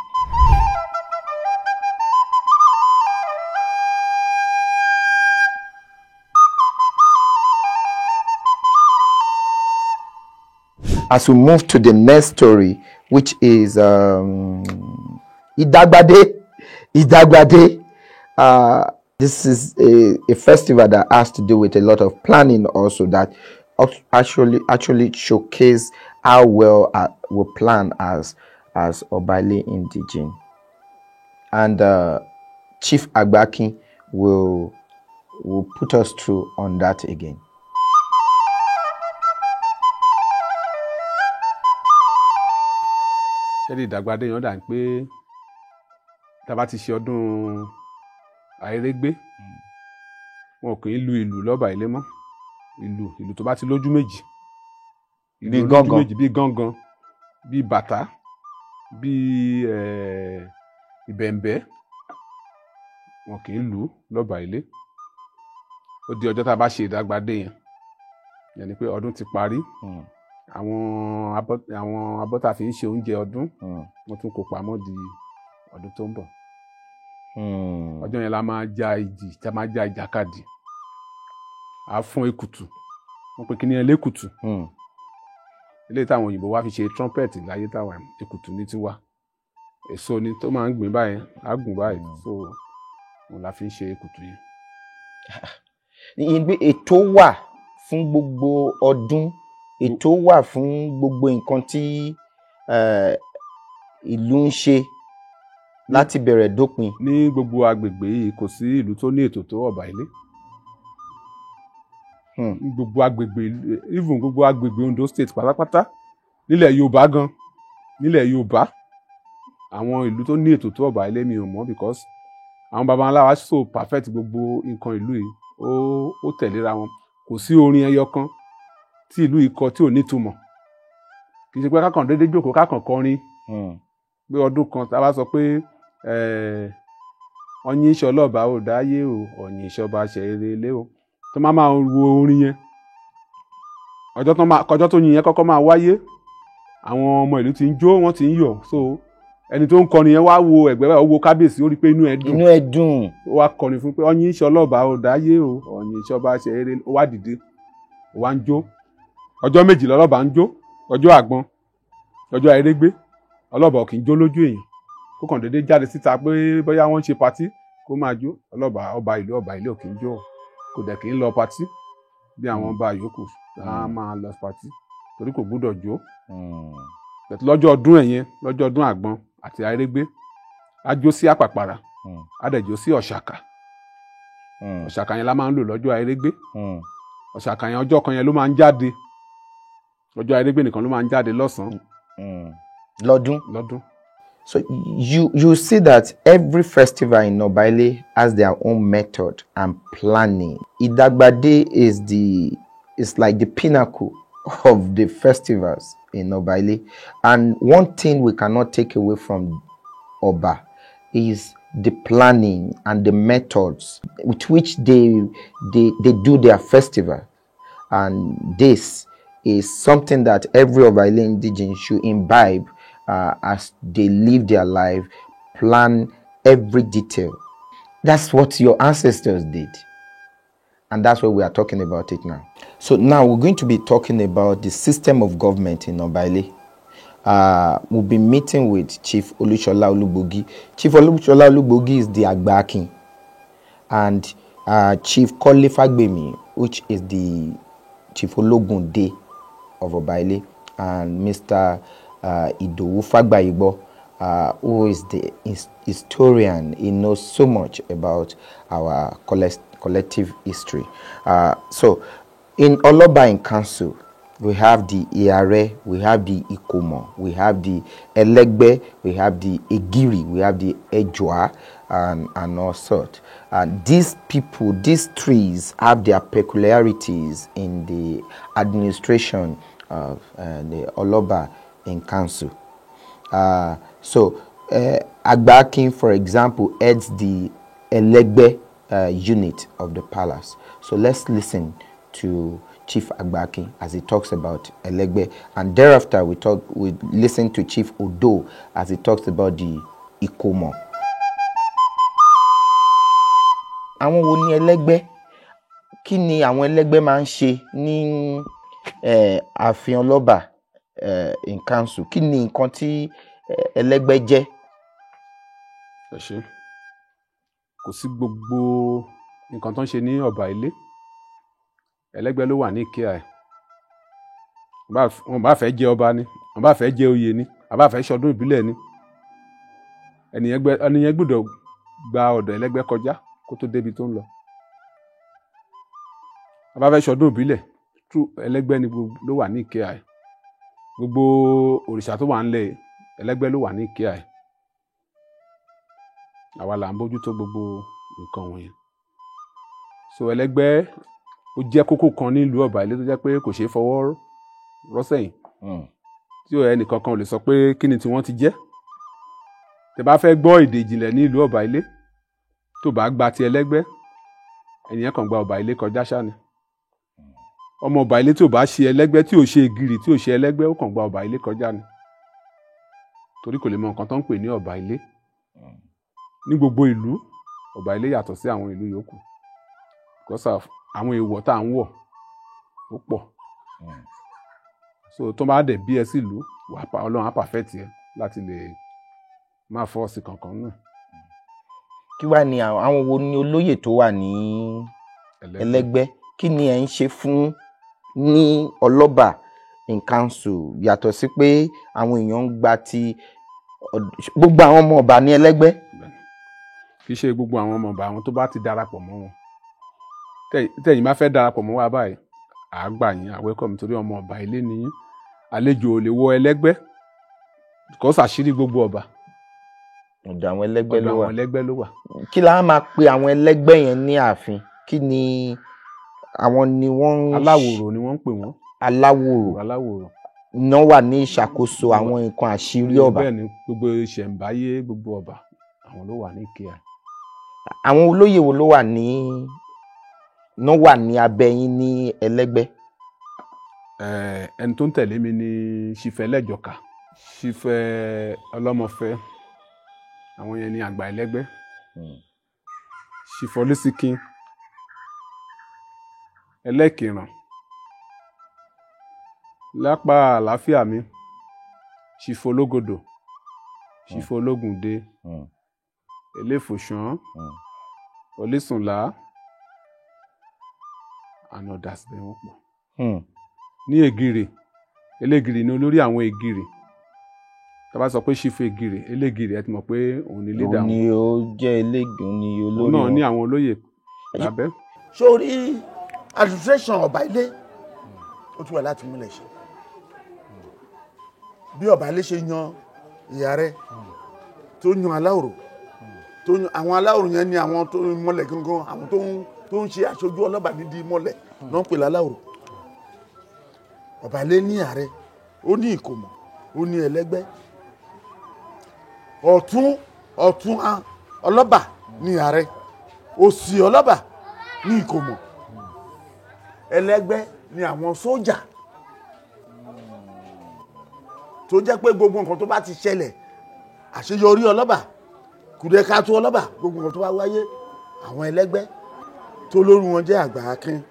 As we move to the next story, which is Idagbade. Idagbade. This is a festival that has to do with a lot of planning also, that actually showcase how well we plan as Obaile indigene. And Chief Agbakin will put us through on that again. Ṣẹ́ni Ìdàgbàdé yẹn dà ń pé tá a bá ti ṣe ọdún Àìrégbé, wọn kì í lu ìlù lọ́ba ilé mọ́. Ìlù tó bá ti lójú méjì, ìlù lójú méjì bíi gángan, bíi bàtà, bíi ìbẹ̀m̀bẹ̀, wọn kì í lù lọ́ba ilé. Ó di ọjọ́ tá a bá ṣe Ìdàgbàdé yẹn, yẹn ni pé ọdún ti parí. Àwọn abọ́ tá a fi ń ṣe oúnjẹ ọdún, wọ́n tún kó pamọ́ di ọdún tó ń bọ̀. Ọjọ́ yẹn la máa ja ìjì, tá a máa ja ìjàkadì. A fún èkùtù, wọ́n pe kíní ẹlẹ́kùtù. Eléyìí táwọn òyìnbó wá fi ṣe trumpet láyé táwa, èkùtù ní tiwa. Èso ni tó máa ń gbìn báyìí, á gùn báyìí, so òun la fi ń ṣe èkùtù yẹn. Ìyẹn pé ètò wà fún gbogbo ọdún, ètò wà fún gbogbo nǹkan tí ìlú ń ṣe láti bẹ̀rẹ̀ dópin. Ní gbogbo agbègbè yìí kò sí ìlú tó ní ètò tó ọba ilé. Ní gbogbo agbègbè, even gbogbo agbègbè Ondo State pátápátá, nílẹ̀ Yorùbá gan, nílẹ̀ Yorùbá, àwọn ìlú tó ní ètò tó ọba ilé mi ò mọ̀, because àwọn baba ńlá wa so perfect gbogbo nǹkan ìlú yìí, ó tẹ̀léra wọn. Kò sí orin ẹyọ kan tí ìlú yìí kọ tí ò nítumọ̀. Kì í ṣe pé kákan déédéé jókòó kákan kọrin pé ọdún kan tá a bá sọ pé ọyìn iṣẹ́ ọlọ́ba ò dáyé o, ọyìn ìṣọba ṣẹ̀rẹ̀ lé o, tó máa máa wo orin yẹn, Ọjọ́ tó yin yẹn kọ́kọ́ máa wáyé, àwọn ọmọ ìlú ti ń jó, wọ́n ti ń yọ̀. So ẹni tó ń kọrin yẹn wá wo ẹ̀gbẹ́ báyìí, ó wo kábíyèsí, ó rí i pé inú ẹ̀ dùn. Inú ẹ̀ dùn. Ó wá kọrin fún pé ọyìn iṣẹ́ ọlọ́ba ò dáyé o, ọyìn iṣẹ́ ọba ṣe eré. Ó wá dìde, ó wá ń jó. Ọjọ́ 2 lọ́lọ́ba ń jó, ọjọ́ àgbọn, ọjọ́ àìrégbé. Ọlọ́ba ò kì í jó lójú èèyàn, kó kàn déédéé jáde síta pé bóyá wọ́n ń ṣe patí kó máa jó. Ọlọ́ba ọba ìlú, ọba ìlú ò kì í jó, kò dẹ̀ kì í lọ patí bí àwọn ọba yòókù á máa lọ patí, torí kò gbúdọ̀ jó. Lọ́jọ́ ọdún ẹ̀yẹn, lọ́jọ́ ọdún àgbọn àti àìrégbé, á jó sí àpàpàrà, á dẹ̀ jó sí ọ̀ṣàkà. Ọ̀ṣàkà yẹn la máa ń lò lọ́jọ́ àìrégbé. Ọ̀ṣàkà yẹn ọjọ́ kan yẹn ló máa ń jáde, ọjọ́ àìrégbé nìkan ló máa ń jáde lọ́sàn-án. Lọ́dún. Lọ́dún. So you see that every festival in Obaile has their own method and planning. Idagbade is like the pinnacle of the festivals in Obaile. And one thing we cannot take away from Oba is the planning and the methods with which they do their festival. And this is something that every Obaile indigene should imbibe as they live their life, plan every detail. That's what your ancestors did. And that's what we are talking about it now. So now we're going to be talking about the system of government in Obaile. We'll be meeting with Chief Olushola Olugbogi. Chief Olushola Olugbogi is the Agba Akin, and Chief Kole Fagbemi, which is the Chief Ologunde of Obaile, and Mr. Idowu Fagbayigbo, who is the historian. He knows so much about our collective history. So in Oloba in Council, we have the Iare, we have the Ikomo, we have the Elegbe, we have the Egiri, we have the Ejua, and all sort. And these people, these trees have their peculiarities in the administration of the Oloba in Council. So Agba Akin, for example, heads the Elegbe unit of the palace. So let's listen to Chief Agba Akin as he talks about Elegbe, and thereafter we listen to Chief Odo as he talks about the Ikomo. Àwọn wo ni Ẹlẹ́gbẹ́? Kí ni àwọn Ẹlẹ́gbẹ́ máa ń ṣe ní ààfin Ọlọ́ba in council? Kí ni nǹkan tí Ẹlẹ́gbẹ́ jẹ́? Ẹ ṣé. Kò sí gbogbo nǹkan tó ń ṣe ní ọba ilé, Ẹlẹ́gbẹ́ ló wà ní ìkíà ẹ̀. Wọ́n bá fẹ́ jẹ ọba ni, wọ́n bá fẹ́ jẹ oyè ni, wọ́n bá fẹ́ ṣọdún ìbílẹ̀ ni, ẹnìyẹn gbọ́dọ̀ gba ọ̀dọ̀ Ẹlẹ́gbẹ́ kọjá kó tó débi tó ń lọ. Wọ́n bá fẹ́ ṣọdún ìbílẹ̀, Ẹlẹ́gbẹ́ ni ló wà ní ìkíà ẹ̀. Gbogbo òrìṣà tó wà ńlẹ̀, Ẹlẹ́gbẹ́ ló wà ní ìkíà ẹ̀. Àwa là ń bójútó gbogbo nǹkan wọ̀nyẹn. So Ẹlẹ́gbẹ́ ó jẹ́ kókó kan nílùú ọba ilé tó jẹ́ pé kò ṣeé fọwọ́ rọ́ sẹ́yìn, tí ẹnì kankan ò lè sọ pé kí ni tí wọ́n ti jẹ́. Tẹ́ bá fẹ́ gbọ́ èdè ìjìnlẹ̀ ní ìlú ọba ilé, tó bá gba ti Ẹlẹ́gbẹ́, ẹnìyẹn kàn gba ọba ilé kọjá ṣá ni. Ọmọ ọba ilé tí ò bá ṣe Ẹlẹ́gbẹ́, tí ò ṣe ìgìrì, tí ò ṣe Ẹlẹ́gbẹ́, ó kàn gba ọba ilé kọjá ni, torí kò lè mọ nǹkan tó ń pè ní ọba ilé. Ní gbogbo ìlú, ọba ilé yàtọ̀ sí àwọn ìlú yòókù, because of àwọn èèwọ̀ tá à ń wọ̀ ó pọ̀. So tó bá dẹ̀ bí ẹ sílùú, wàá pa Ọlọ́run á pàfẹ́tì ẹ láti lè má fọ́ọ̀sì kankan náà. Kí wá ni àwọn wo ni olóyè tó wà ní Ẹlẹ́gbẹ́? Kí ni ẹ ń ṣe fún ní Ọlọ́ba in council, yàtọ̀ sí pé àwọn èèyàn ń gba ti gbogbo àwọn ọmọ ọba ní Ẹlẹ́gbẹ́? Kì í ṣe gbogbo àwọn ọmọ ọba, àwọn tó bá ti darapọ̀ mọ́ wọn. Tẹ̀yin bá fẹ́ darapọ̀ mọ́ wa báyìí, à á gbà yín, à welcome, torí ọmọ ọba ilé ni yín. Àlejò ò lè wọ Ẹlẹ́gbẹ́, kò sàṣírí gbogbo ọba. Ọ̀dọ̀ àwọn Ẹlẹ́gbẹ́ ló wà. Ọ̀dọ̀ àwọn Ẹlẹ́gbẹ́ ló wà. Kí la máa pe àwọn Ẹlẹ́gbẹ́ yẹn ní ààfin? Kí ni àwọn ni wọ́n ń. Aláwòrò ni wọ́n ń pè wọ́n. Aláwòrò. Aláwòrò. Iná wà ní ìṣàkóso àwọn nǹkan àṣírí ọba. Bẹ́ẹ̀ ni, gbogbo ìṣẹ̀ǹbáyé gbogbo ọba àwọn ló wà ní ìkíà. Àwọn olóyè wo ló wà ní náà wà ní abẹ́ yín ní Ẹlẹ́gbẹ́? Ẹni tó ń tẹ̀lé mi ní Ṣífẹ́ Lẹ́jọ̀ká, Ṣífẹ́ Ọlọ́mọfẹ́, àwọn yẹn ní àgbà ẹlẹ́gbẹ́, Ṣífẹ́ Olúsíkín, Ẹlẹ́kìràn. Lápá àlàáfíà mi, Ṣífẹ́ Ológodò, Ṣífẹ́ Ológùndé, Eléfòṣán, Olísùnlá, and others bẹ́ẹ̀ wọ́n pọ̀. Ní Ègìrì, Elégìrì ni olórí àwọn Ègìrì. Tá bá sọ pé Ṣífù Ègìrì, Elégìrì, ẹ ti mọ̀ pé òun ni leader Òun wọn. Ni ó jẹ́ eléègùn ni olórí Òun náà ní wọn. àwọn olóyè lábẹ́. Sórí administration ọba ilé, ó ti wà láti múlẹ̀ ṣe bí ọba ilé ṣe yan ìyá rẹ̀, tó yan aláwòrò, tó yan àwọn aláwòrò yẹn ni àwọn tó ń mọlẹ̀ gangan, àwọn tó ń ṣe aṣojú ọlọ́ba nídìí mọ́lẹ̀ náà ń pè láláwòrò. Ọba ilé ní ààrẹ, ó ní ìkòmọ̀, ó ní ẹlẹ́gbẹ́. Ọ̀tún ọ̀tún ọlọ́ba ní ààrẹ, òsì ọlọ́ba ní ìkòmọ̀, ẹlẹ́gbẹ́ ní àwọn sójà tó jẹ́ pé gbogbo nǹkan tó bá ti ṣẹlẹ̀, àṣeyọrí ọlọ́ba, kùdẹ̀kátó ọlọ́ba, gbogbo nǹkan tó bá wáyé, àwọn ẹlẹ́gbẹ́ tó lórí wọn jẹ́ àgbà akin.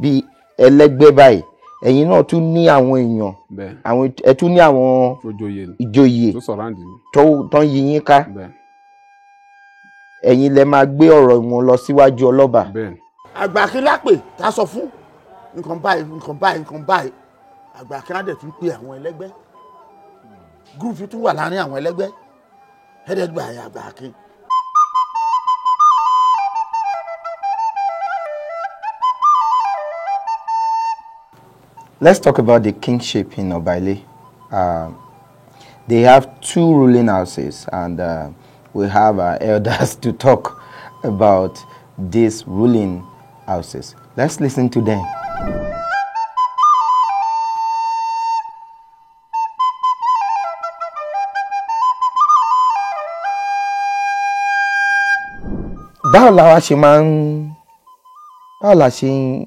Bí ẹlẹ́gbẹ́ báyìí, ẹ̀yin náà tún ní àwọn èèyàn, Bẹ́ẹ̀. àwọn ẹ tún ní àwọn ìjòyè ìjòyè tó surround mi. tó ń yí yín ká. Bẹ́ẹ̀. Ẹ̀yin lẹ máa gbé ọ̀rọ̀ wọn lọ síwájú ọlọ́ba. Bẹ́ẹ̀. Àgbà akin lápè tá a sọ fún nǹkan báyìí, nǹkan báyìí, nǹkan báyìí. Àgbà akin á dẹ̀ tún pe àwọn ẹlẹ́gbẹ́, gúrúùpù tún wà láàrin àwọn ẹlẹ́gbẹ́ headed by àgbà akin. Let's talk about the kingship in Obaile. They have two ruling houses, and we have our elders to talk about these ruling houses. Let's listen to them. Báwo la wá ṣe máa ń báwo la ṣe ń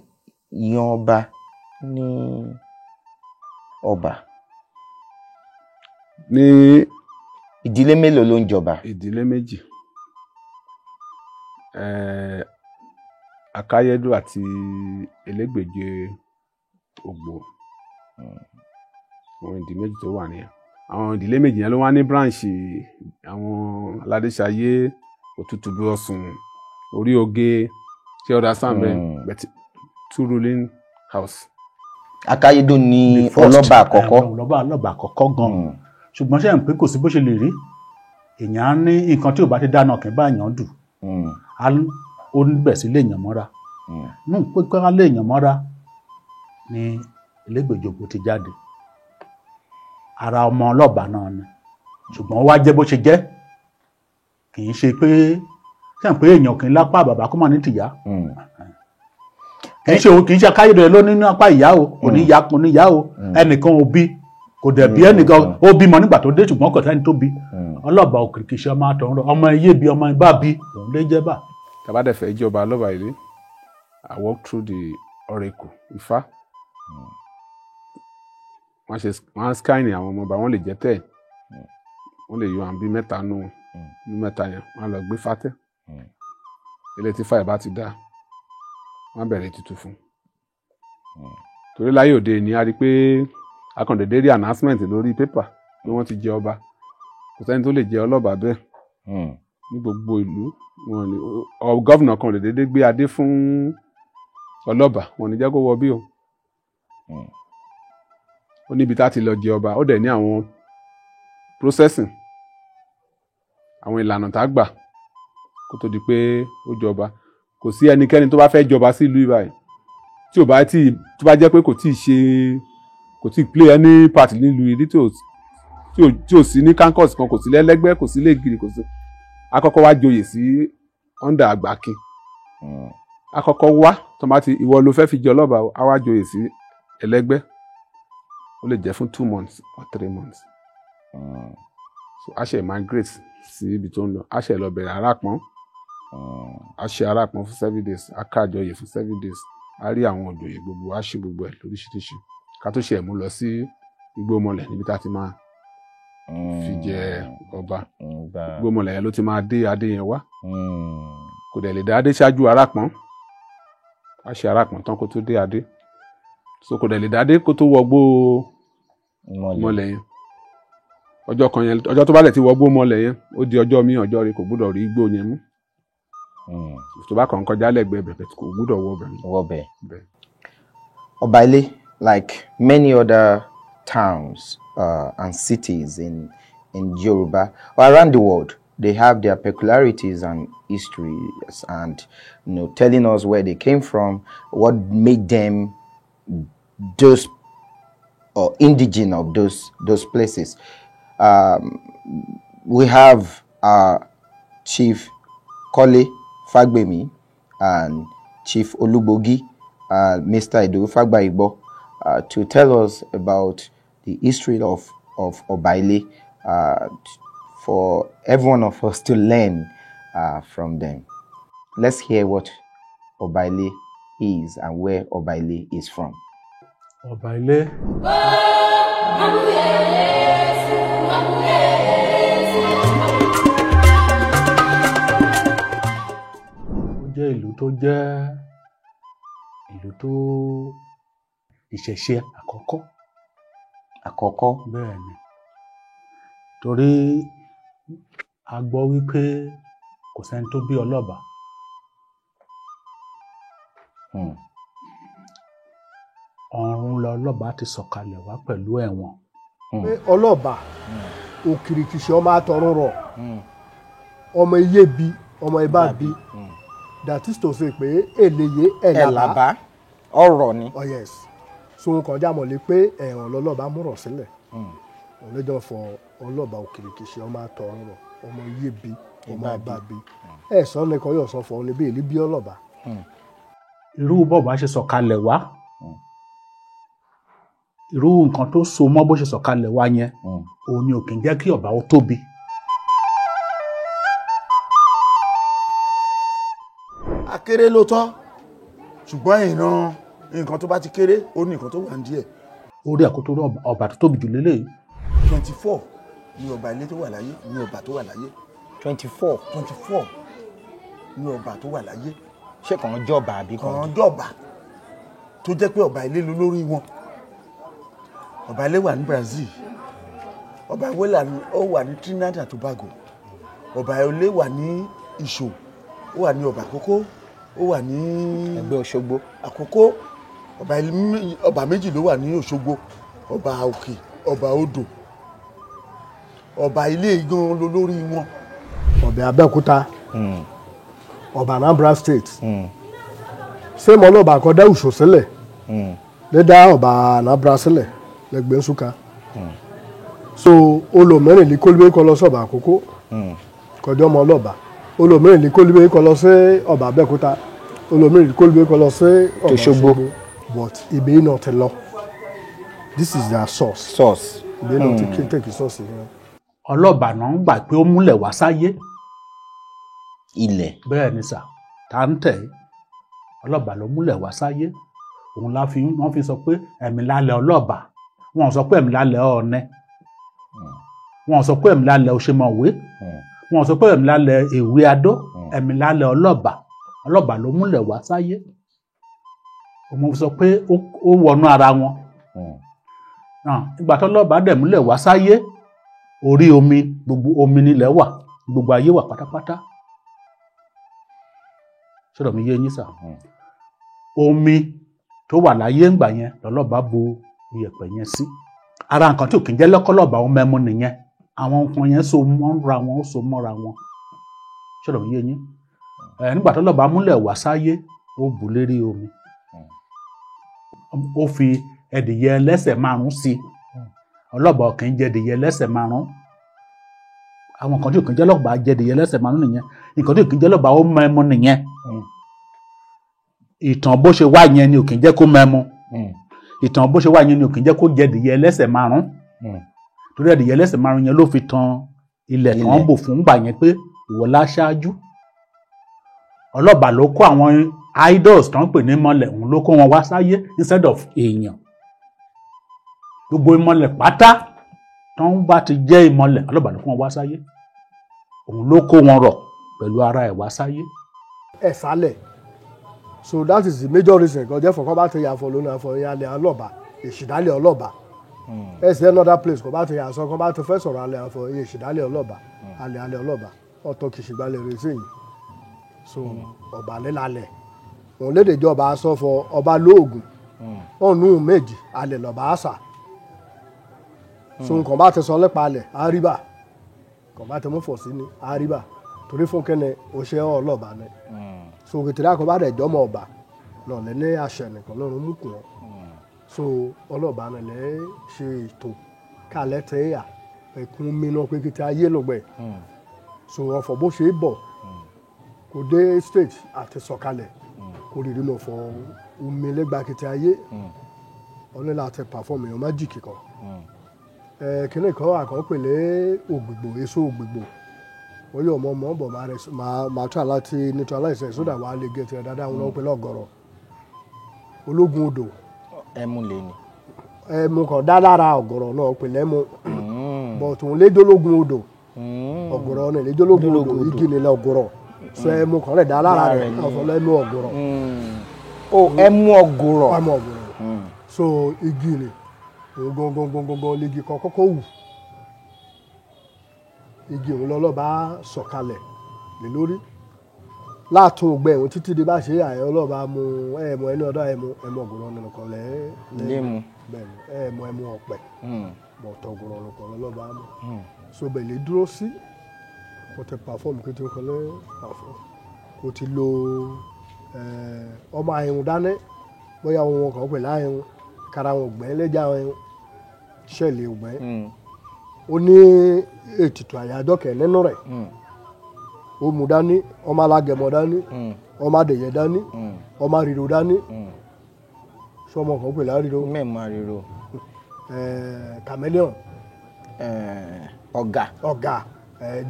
yan ọba ní ọba? Ní Ìdílé mélòó ló ń jọba? Ìdílé méjì, Akáyédù àti Elégbèje Ògbò. Àwọn ìdí méjì tó wà nìyẹn. Àwọn ìdílé méjì yẹn ló wá ní branch, àwọn Aládéṣayé, Òtútù bí Ọ̀sùn, Orí Oge, ṣé ọ̀dà sàn bẹ́ẹ̀? But two ruling house. Akáyédù ní The first, ọlọ́ba àkọ́kọ́. Ọlọ́ba àkọ́kọ́ gan-an. Ṣùgbọ́n ṣe ń pé kò sí bó ṣe lè rí, èèyàn á ní nǹkan tí ò bá ti dáná kì í bá èèyàn dù. Ó ń bẹ̀ sí léèyàn mọ́ra nù pé ká léèyàn mọ́ra ni Elégbèjògbò ti jáde, ara ọmọ ọlọ́ba náà ni. Ṣùgbọ́n ó wá jẹ́ bó ṣe jẹ́, kì í ṣe pé ṣe ń pé èèyàn kì í lápá bàbá kó má ní tìyá. Kì í ṣe o, kì í ṣe Akáyédè ló ní apá ìyá o, kò ní ìyá, kò ní ìyá o. Ẹnìkan ò bí, kò dẹ̀ bí ẹnìkan ó bímọ nígbà tó dé, ṣùgbọ́n kò sẹ́ni tó bí ọlọ́ba òkìrìkì ṣe ọmọ àtọ̀run ọmọ iye bí ọmọ ibà bí òun lè jẹ́ bà. Tá bá dẹ̀ fẹ́ jọba lọ́ba ilé, I walk through the oracle Ifá. Wọ́n ṣe wọ́n á scan àwọn ọmọ ọba, wọ́n lè jẹ́ tẹ̀, wọ́n lè yọ àwọn bíi mẹ́ta nù wọn. Nínú mẹ́ta yẹn, wọ́n á lọ gbé fátẹ́ ilé tí fáyà bá ti dá, wọ́n á bẹ̀rẹ̀ ètùtù fún un. Torí láyé òde ní, a rí i pé akọ̀ǹdẹ̀dẹ̀ rí announcement lórí pépà pé wọ́n ti jẹ ọba. Kò sẹ́ni tó lè jẹ ọlọ́ba bẹ́ẹ̀ ní gbogbo ìlú. Wọn ni ọ governor kan lè dédé gbé adé fún ọlọ́ba, wọn ò ní jẹ́ kó wọ bí o. Ó níbi tá a ti lọ jẹ ọba, ó dẹ̀ ní àwọn processing, àwọn ìlànà tá a gbà kó tó di pé ó jọba. Kò sí ẹnikẹ́ni tó bá fẹ́ jọba sí ìlú ìbáyìí tí ò bá tí tó bá jẹ́ pé kò tí ì ṣe, kò tí ì play any part nílùú ìdí tí ò sí ní campus kan, kò sí lẹ́lẹ́gbẹ́, kò sí lẹ́gìrì, kò sí. Akọ́kọ́ wá joyè sí under Àgbàkin. Akọ́kọ́ wá tó bá ti ìwọ ló fẹ́ fi jẹ ọlọ́ba, á wá joyè sí ẹlẹ́gbẹ́. Ó lè jẹ́ fún 2 months or 3 months. So a ṣe migrate sí ibi tó ń lọ, a ṣe lọ bẹ̀rẹ̀ arápọ́n, a ṣe arápọ́n fún 7 days, a ká àjọyè fún 7 days, a rí àwọn òjòyè gbogbo, a ṣe gbogbo ẹ̀ lóríṣiríṣi. Ká tó ṣe mú lọ sí igbó mọlẹ̀ níbi tá a ti máa fi jẹ ọba. Igbó mọlẹ̀ yẹn ló ti máa dé adé yẹn wá. Kò dẹ̀ lè dá adé ṣáájú arápọ̀n. A ṣe arápọ̀n tán kó tó dé adé. So kò dẹ̀ lè dá adé kó tó wọgbó mọlẹ̀ yẹn. Ọjọ́ kan yẹn, ọjọ́ tó bá lẹ̀ ti wọgbó mọlẹ̀ yẹn, ó di ọjọ́ míì, ọjọ́ rí kò gbúdọ̀ rí igbó yẹn mú. Tó bá kàn kọjá lẹ́gbẹ̀ẹ́ bẹ̀bẹ̀ kò gbúdọ̀ wọ bẹ̀. Wọ bẹ̀. Ọbailé, like many other towns and cities in Yoruba or around the world, they have their peculiarities and histories, and telling us where they came from, what made them those or indigene of those places. We have our Chief Kole Fagbemi and Chief Olubogi, Mr. Idowu Fagbaigbo, to tell us about the history of Obaile, for every one of us to learn from them. Let's hear what Obaile is and where Obaile is from. Ọba Ilé. Ó jẹ́ ìlú tó jẹ́ ìlú tó ìṣẹ̀ṣe àkọ́kọ́. Àkọ́kọ́. Bẹ́ẹ̀ ni, torí a gbọ́ wípé kò sẹ́ni tó bí ọlọ́ba. Ọ̀run lọlọ́ba ti sọ̀kalẹ̀ wá pẹ̀lú ẹ̀wọ̀n. Pé ọlọ́ba òkìrìkìṣì ọmọ àtọ̀run rọ̀, ọmọ iyé bi, ọmọ ibà bi, that is to say pé èlèyé ẹ̀làbá. Ẹ̀làbá ọ̀rọ̀ ni. Oh yes, so nǹkan jámọ̀ lé pé ẹ̀wọ̀n lọ́lọ́ba múrọ̀ sílẹ̀. Òun ló jọ fọ ọlọ́ba òkìrìkìṣì ọmọ àtọ̀run rọ̀, ọmọ iyé bi, ọmọ ibà bi, ẹ̀ sọ ní kan yóò sọ fọ ní bí èlí bí ọlọ́ba. Irú bọ́ọ̀bá ṣe sọ̀kalẹ̀ wá, irú nǹkan tó so mọ́ bó ṣe sọ̀kalẹ̀ wá yẹn, òun ni ò kì í jẹ́ kí ọba ó tóbi. Akéré ló tọ́, ṣùgbọ́n ìran nǹkan tó bá ti kéré, ó ní nǹkan tó wà ní díẹ̀. Orí àkótó ọba tó tóbi jù lélẹ́yìí. 24 ní ọba ilé tó wà láyé, ní ọba tó wà láyé. 24. 24 ní ọba tó wà láyé. Ṣé kàn jọba àbí kàn? Kàn jọba tó jẹ́ pé ọba ilé ló lórí wọn. Ọba ilé wà ní Brazil, ọba ilé ó wà ní Trinidad and Tobago, ọba ilé wà ní Ìṣò, ó wà ní ọba Àkókó, ó wà ní Ẹgbẹ́ Òṣogbo. Àkókó. Ọba ọba méjì ló wà ní Òṣogbo, ọba òkè, ọba odò. Ọba ilé gan ló lórí wọn. Ọbẹ̀ Abẹ́òkúta, ọba Anambra State, ṣé mo lọ́ba kan dá Ùṣò sílẹ̀, lè dá ọba Anambra sílẹ̀ lẹ́gbẹ̀ẹ́ Nsúkà. So olùmírìn ní kólíbé kọ lọ sí ọba Àkókó, kọjọ́ ọmọ ọlọ́ba. Olùmírìn ní kólíbé kọ lọ sí ọba Abẹ́òkúta, olùmírìn ní kólíbé kọ lọ sí ọba Òṣogbo. Òṣogbo, but ibẹ̀ náà ti lọ. This is their source. Source. Ibẹ̀ náà ti take source yẹn. Ọlọ́ba náà ń gbà pé ó múlẹ̀ wá sáyé. Ilẹ̀. Bẹ́ẹ̀ ni sà, tá ń tẹ̀ ọlọ́ba ló múlẹ̀ wá sáyé. Òun la fi wọ́n fi sọ pé ẹ̀mí lálẹ́ ọlọ́ba. Wọ́n sọ pé ẹ̀mí lálẹ́ ọ̀ọ́nẹ́, wọ́n sọ pé ẹ̀mí lálẹ́ òṣèmọ̀wé, wọ́n sọ pé ẹ̀mí lálẹ́ èwe adó. Ẹ̀mí lálẹ́ ọlọ́ba, ọlọ́ba ló múlẹ̀ wá sáyé. Òun fi sọ pé ó wọnú ara wọn. Ìgbà tó lọ́ba dẹ̀ múlẹ̀ wá sáyé, orí omi, gbogbo omi nílẹ̀ wà, gbogbo ayé wà pátápátá. Sọ̀rọ̀ mi yé yín sà? Omi tó wà láyé ńgbà yẹn lọ́lọ́ba bu iyẹ̀pẹ̀ yẹn sí. Ara nǹkan tí ò kì í jẹ́ lọ́kọ́lọ́ba ó mẹ́mú nìyẹn. Àwọn nǹkan yẹn so mọ́ra wọn, ó so mọ́ra wọn. Sọ̀rọ̀ mi yé yín? Ẹ̀ nígbà tó lọ́ba múlẹ̀ wá sáyé, ó bù lérí omi, ó fi ẹdìyẹ ẹlẹ́sẹ̀ márùn sí i. Ọlọ́ba kì í jẹ ẹdìyẹ ẹlẹ́sẹ̀ márùn. Àwọn nǹkan tí ò kì í jẹ́ lọ́ba jẹ ẹdìyẹ ẹlẹ́sẹ̀ márùn nìyẹn. Nǹkan tí ò kì í jẹ́ lọ́ba ó mẹ́mú nìyẹn. Ìtàn bó ṣe wá yẹn ni ò kì í jẹ́ kó mẹ́mu. Ìtàn bó ṣe wá yẹn ni ò kì í jẹ́ kó jẹ ẹdìyẹ ẹlẹ́sẹ̀ márùn, torí ẹdìyẹ ẹlẹ́sẹ̀ márùn yẹn ló fi tan ilẹ̀ kan bò fún gbà yẹn pé ìwọ láṣáájú. Ọlọ́ba ló kó àwọn idols tó ń pè ní mọ́lẹ̀, òun ló kó wọn wá sáyé instead of èèyàn. Gbogbo ìmọ̀lẹ̀ pátá tó ń bá ti jẹ́ ìmọ̀lẹ̀ ọlọ́ba ló fún wọn wá sáyé. Òun ló kó wọn rọ̀ pẹ̀lú ara ẹ̀ wá sáyé. Ẹ sálẹ̀. So that is the major reason kan jẹ́ fọkàn bá ti yà fọ lónìí àfọ ìyàlẹ̀ ọlọ́ba èsìdálẹ̀ ọlọ́ba. Ẹ sì another place kan bá ti yà sọ kan bá ti fẹ́ sọ̀rọ̀ alẹ́ àfọ èsìdálẹ̀ ọlọ́ba alẹ́ alẹ́ ọlọ́ba ọ̀tọ̀ kìsìgbálẹ̀ rẹ̀ sí yìí. So ọba lílalẹ̀ òun lédè jẹ́ ọba aṣọ fọ ọba lóògùn ọ̀nù méjì alẹ́ lọ́ba àṣà. So nǹkan bá ti sọ nípa alẹ̀ àríbà nǹkan bá ti mú fọ̀ sí ni àríbà torí fún kẹ́ni ó ṣe ọlọ́ba ni. So kìtìrì àkọ́bá rẹ̀ jọmọ ọba lọ́lẹ̀ ní àṣẹ nìkan lọ́run mú kùn ọ́. So ọlọ́ba ni lẹ́ ṣe ètò kálẹ̀ tẹ́ yà ẹ̀kún mìíràn pé kìtì ayé lọ́gbẹ̀. So ọ̀fọ̀ bó ṣe é bọ̀ kò dé stage àti sọ̀kalẹ̀ kò rí rí mọ̀ fọ omi lẹ́gba kìtì ayé ọ̀nà láti perform èèyàn májìkì kan. Kíní kan wà kan pèlè ògbìgbò èso ògbìgbò wọ́n yóò mọ ọmọ bọ̀ máa try láti neutralize ẹ̀ sódà wàá lè gẹ̀ẹ́tì rẹ̀ dáadáa wọn lọ́wọ́ pẹ̀lú ọ̀gọ̀rọ̀ ológun odò. Ẹmu lè ní. Ẹmu kan dá lára ọ̀gọ̀rọ̀ náà pẹ̀lú ẹmu but òun lé jólógun odò ọ̀gọ̀rọ̀ náà lé jólógun odò igi nílẹ̀ ọ̀gọ̀rọ̀ so ẹmu kan rẹ̀ dá lára rẹ̀ ọ̀fọ̀lọ́ ẹmu ọ̀gọ̀rọ̀. O ẹmu ọ̀gọ̀rọ̀. Ẹmu ọ̀gọ̀rọ̀ so igi ni òun gangan ligi kan kọ́kọ́ wù igi òun lọ́lọ́ba sọ̀kalẹ̀ lé lórí láàtún ògbẹ́ òun títí di bá ṣe àyẹ̀ ọlọ́ba mu ẹ̀mọ ẹni ọ̀dọ́ ẹ̀mọ ẹ̀mọ ọ̀gọ̀rọ̀ nìkan lẹ́ẹ̀mú bẹ́ẹ̀ni ẹ̀mọ ẹ̀mọ ọ̀pẹ̀ bọ̀tọ̀ ọ̀gọ̀rọ̀ nìkan lọ́lọ́ba mu so bẹ̀lẹ̀ dúró sí kò tẹ pàfọ́ọ̀mù kí tó kọ́ lẹ́ pàfọ́ọ̀mù kò ti lo ọmọ àyẹ̀wò dání bóyá ohun ọkọ̀ pẹ̀lú àyẹ̀wò kara wọn ògbẹ́ lẹ́jà àyẹ̀wò ṣẹ̀lẹ̀ ògbẹ́ ó ní ètùtù àyájọ́ kẹ̀ nínú rẹ̀ ó mú dání ọmọ alágẹmọ dání ọmọ adìyẹ dání ọmọ àrìrò dání sọmọ kan pẹ̀lú àrìrò. Mẹ́ẹ̀mọ àrìrò. Chameleon. Ọ̀gá. Ọ̀gá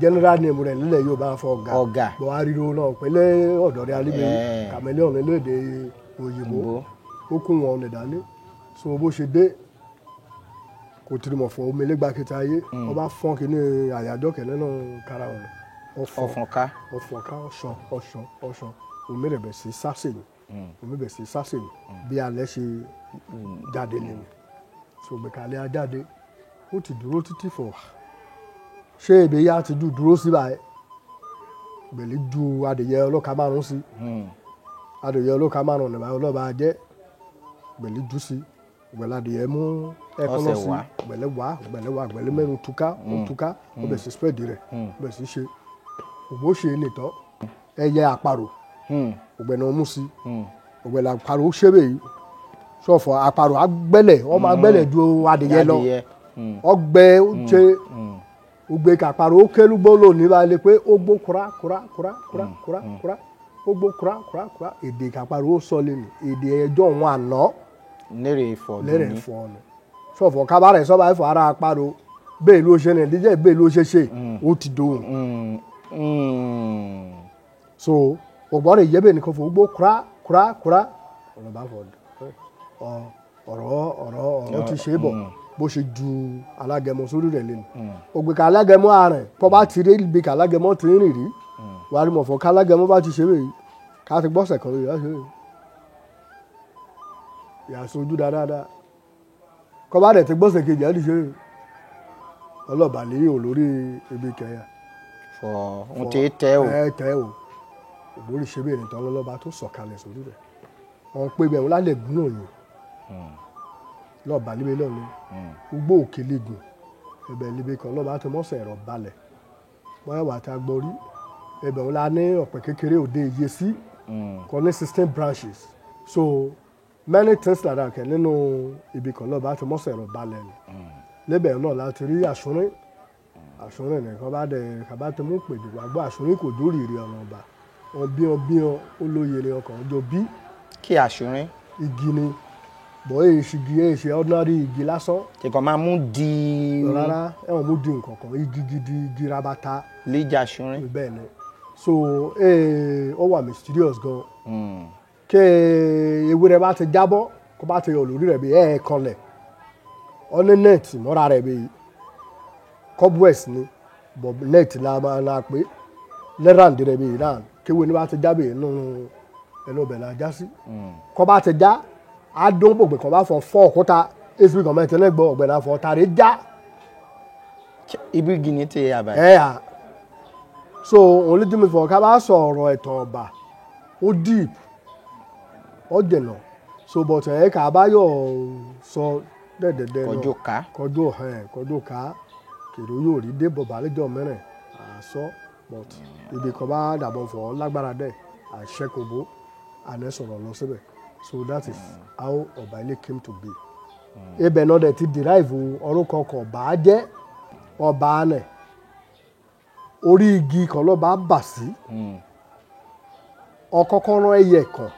general name rẹ̀ nílẹ̀ yóò bá fọ ọ̀gá. Ọ̀gá. Bọ̀ àrìrò náà pẹ̀lú ọ̀dọ̀ rẹ̀ alíbi chameleon nílẹ̀-èdè òyìnbó ó kún wọn ọ̀nà dání so bó ṣe dé kò tìrìmọ̀ fọ omi lẹ́gbàá kẹta ayé ọba fọ́n kínní àyájọ́ kẹ̀ nínú kara wọn ọ̀fọ̀nká ọ̀fọ̀nká ọ̀ṣàn ọ̀ṣàn ọ̀ṣàn omi rẹ̀ bẹ̀ sí sásèyìn omi bẹ̀ sí sásèyìn bí alẹ́ ṣe jáde nìyẹn so gbẹ̀kálẹ̀ ajáde ó ti dúró títí fọ̀ ṣé èbè yá ti dúró sí báyìí gbẹ̀lẹ́ ju adìyẹ ọlọ́ka márùn sí adìyẹ ọlọ́ka márùn nígbà ọlọ́ba jẹ́ gbẹ̀lẹ́ jù sí gbẹ̀lẹ́ adìyẹ mú ẹ̀kọ́ lọ sí gbẹ̀lẹ́ wá gbẹ̀lẹ́ wá gbẹ̀lẹ́ mẹ́rin túká ó túká ó bẹ̀ sí spread rẹ̀ ó bẹ̀ sí ṣe ògbó ṣe nìtọ́ ẹyẹ àparò ògbẹ̀nà mú sí ògbẹ̀lẹ̀ àparò ṣébè yìí sọ̀fọ̀ àparò agbẹ́lẹ̀ ọmọ agbẹ́lẹ̀ ju adìyẹ lọ ọgbẹ́ ó ṣe ògbé kàparò ó kélúgbó lónìí bá lè pé ó gbó kura kura kura kura kura kura ó gbó kura kura kura èdè kàparò ó sọ lẹ́nu èdè ẹjọ́ wọn àná lérè ìfọ̀ lérè ìfọ̀ ọ̀nà sọ̀fọ̀ kábàárẹ̀ sọ́ba ẹ̀fọ́ ara àparò bẹ́ẹ̀ ló ṣe ní ẹ̀díjẹ́ bẹ́ẹ̀ ló ṣe ṣe ó ti dohùn. So ògbọ́n rẹ̀ yẹ́bẹ̀ nìkan fò gbó kura kura kura ọ̀rọ̀ bá fọ ọ̀rọ̀ ọ̀rọ̀ ọ̀rọ̀ ti ṣe é bọ̀ bó ṣe ju alágẹmọ sórí rẹ̀ lẹ́nu ògbè ká alágẹmọ ààrẹ kọ́ bá ti rí ibi ká alágẹmọ ti ń rìn rí wàá rí mọ̀fọ́ ká alágẹmọ bá ti ṣe é ká ti gbọ́sẹ̀ kan rí yà sojú dáadáa kọ́ bá dẹ̀ ti gbọ́sẹ̀ kejì á ti ṣe é ọlọ́ọ̀bà lè yí olórí ibi kẹyà. Fọ ohun tí tẹ o. Ẹ tẹ o òbórí ṣe bẹ́ẹ̀ nìtọ́ lọ́lọ́ba tó sọ̀kalẹ̀ sórí rẹ̀ wọ́n pé bẹ́ẹ̀ wọ́n lálẹ́ gún náà yìí lọ́ọ̀bà níbi náà ni gbogbo òkè lẹ́gùn ẹbẹ̀ níbi kan lọ́ba tó mọ́sẹ̀ ẹ̀rọ balẹ̀ bóyá wà á ta gbọ́ rí ẹbẹ̀ wọn la ní ọ̀pẹ kékeré òde iye sí kan ní 16 branches so many things like that kẹ nínú ibi kan lọ́ba tó mọ́sẹ̀ ẹ̀rọ balẹ̀ ni lébẹ̀ náà láti rí àsúnrín àsúnrín nìkan bá dẹ̀ kàbá tó mú pèdè wá gbọ́ àsúnrín kò dórí ìrì ọ̀nà ọba wọn bí wọn bí wọn ó lóye ni ọkàn ọjọ́ bí. Kí àsúnrín. Igi ni bọ̀ èyí ṣe igi èyí ṣe ordinary igi lásán. Kíkan máa mú di. Rárá ẹ̀wọ̀n mú di nǹkan kan igi gidi igi rabata. Léjà àsúnrín. Bẹ́ẹ̀ ni so ó wà mysterious gan. Kí ewúrẹ́ bá ti jábọ́ kó bá ti yọ lórí rẹ̀ bí ẹ̀ kanlẹ̀ Ọ̀nà net mọ́ra rẹ̀ bẹ́ẹ̀ cobwebs ni but net la máa la pé lẹ́ràǹdì rẹ̀ bẹ́ẹ̀ náà kéwé ní bá ti já bẹ́ẹ̀ nínú ẹnu ọbẹ̀ la já sí. Kọ́ bá ti já á dún pòpè kọ́ bá fọ fọ́ òkúta èsì kan mẹ́tẹ́ lẹ́gbọ̀ọ́ ọ̀gbẹ́ náà fọ́ tàrí já. Ibi gini ti yà báyìí. Ẹ yà so òun ló dìbò fọ ká bá sọ ọ̀rọ̀ ẹ̀tàn ọba ó deep ó dènà so but ẹ̀ ká bá yọ̀ sọ dẹ́dẹ́dẹ́ náà Kọjú ká. Kọjú ẹ̀ kọjú ká kèrò yóò rí dé bọ̀bà lẹ́jọ́ mẹ́rin àsọ but ibi kan bá dàbọ̀ fọ́ lágbára dẹ̀ àṣẹkòbó àná sọ̀rọ̀ lọ síbẹ̀. So that is how Ọba Ilé came to be. Ibẹ̀ náà dẹ̀ ti derive orúkọ kan bá jẹ́ ọba nẹ̀ orí igi kan lọ́ba bà sí ọkọ́kọ́ rán ẹyẹ kan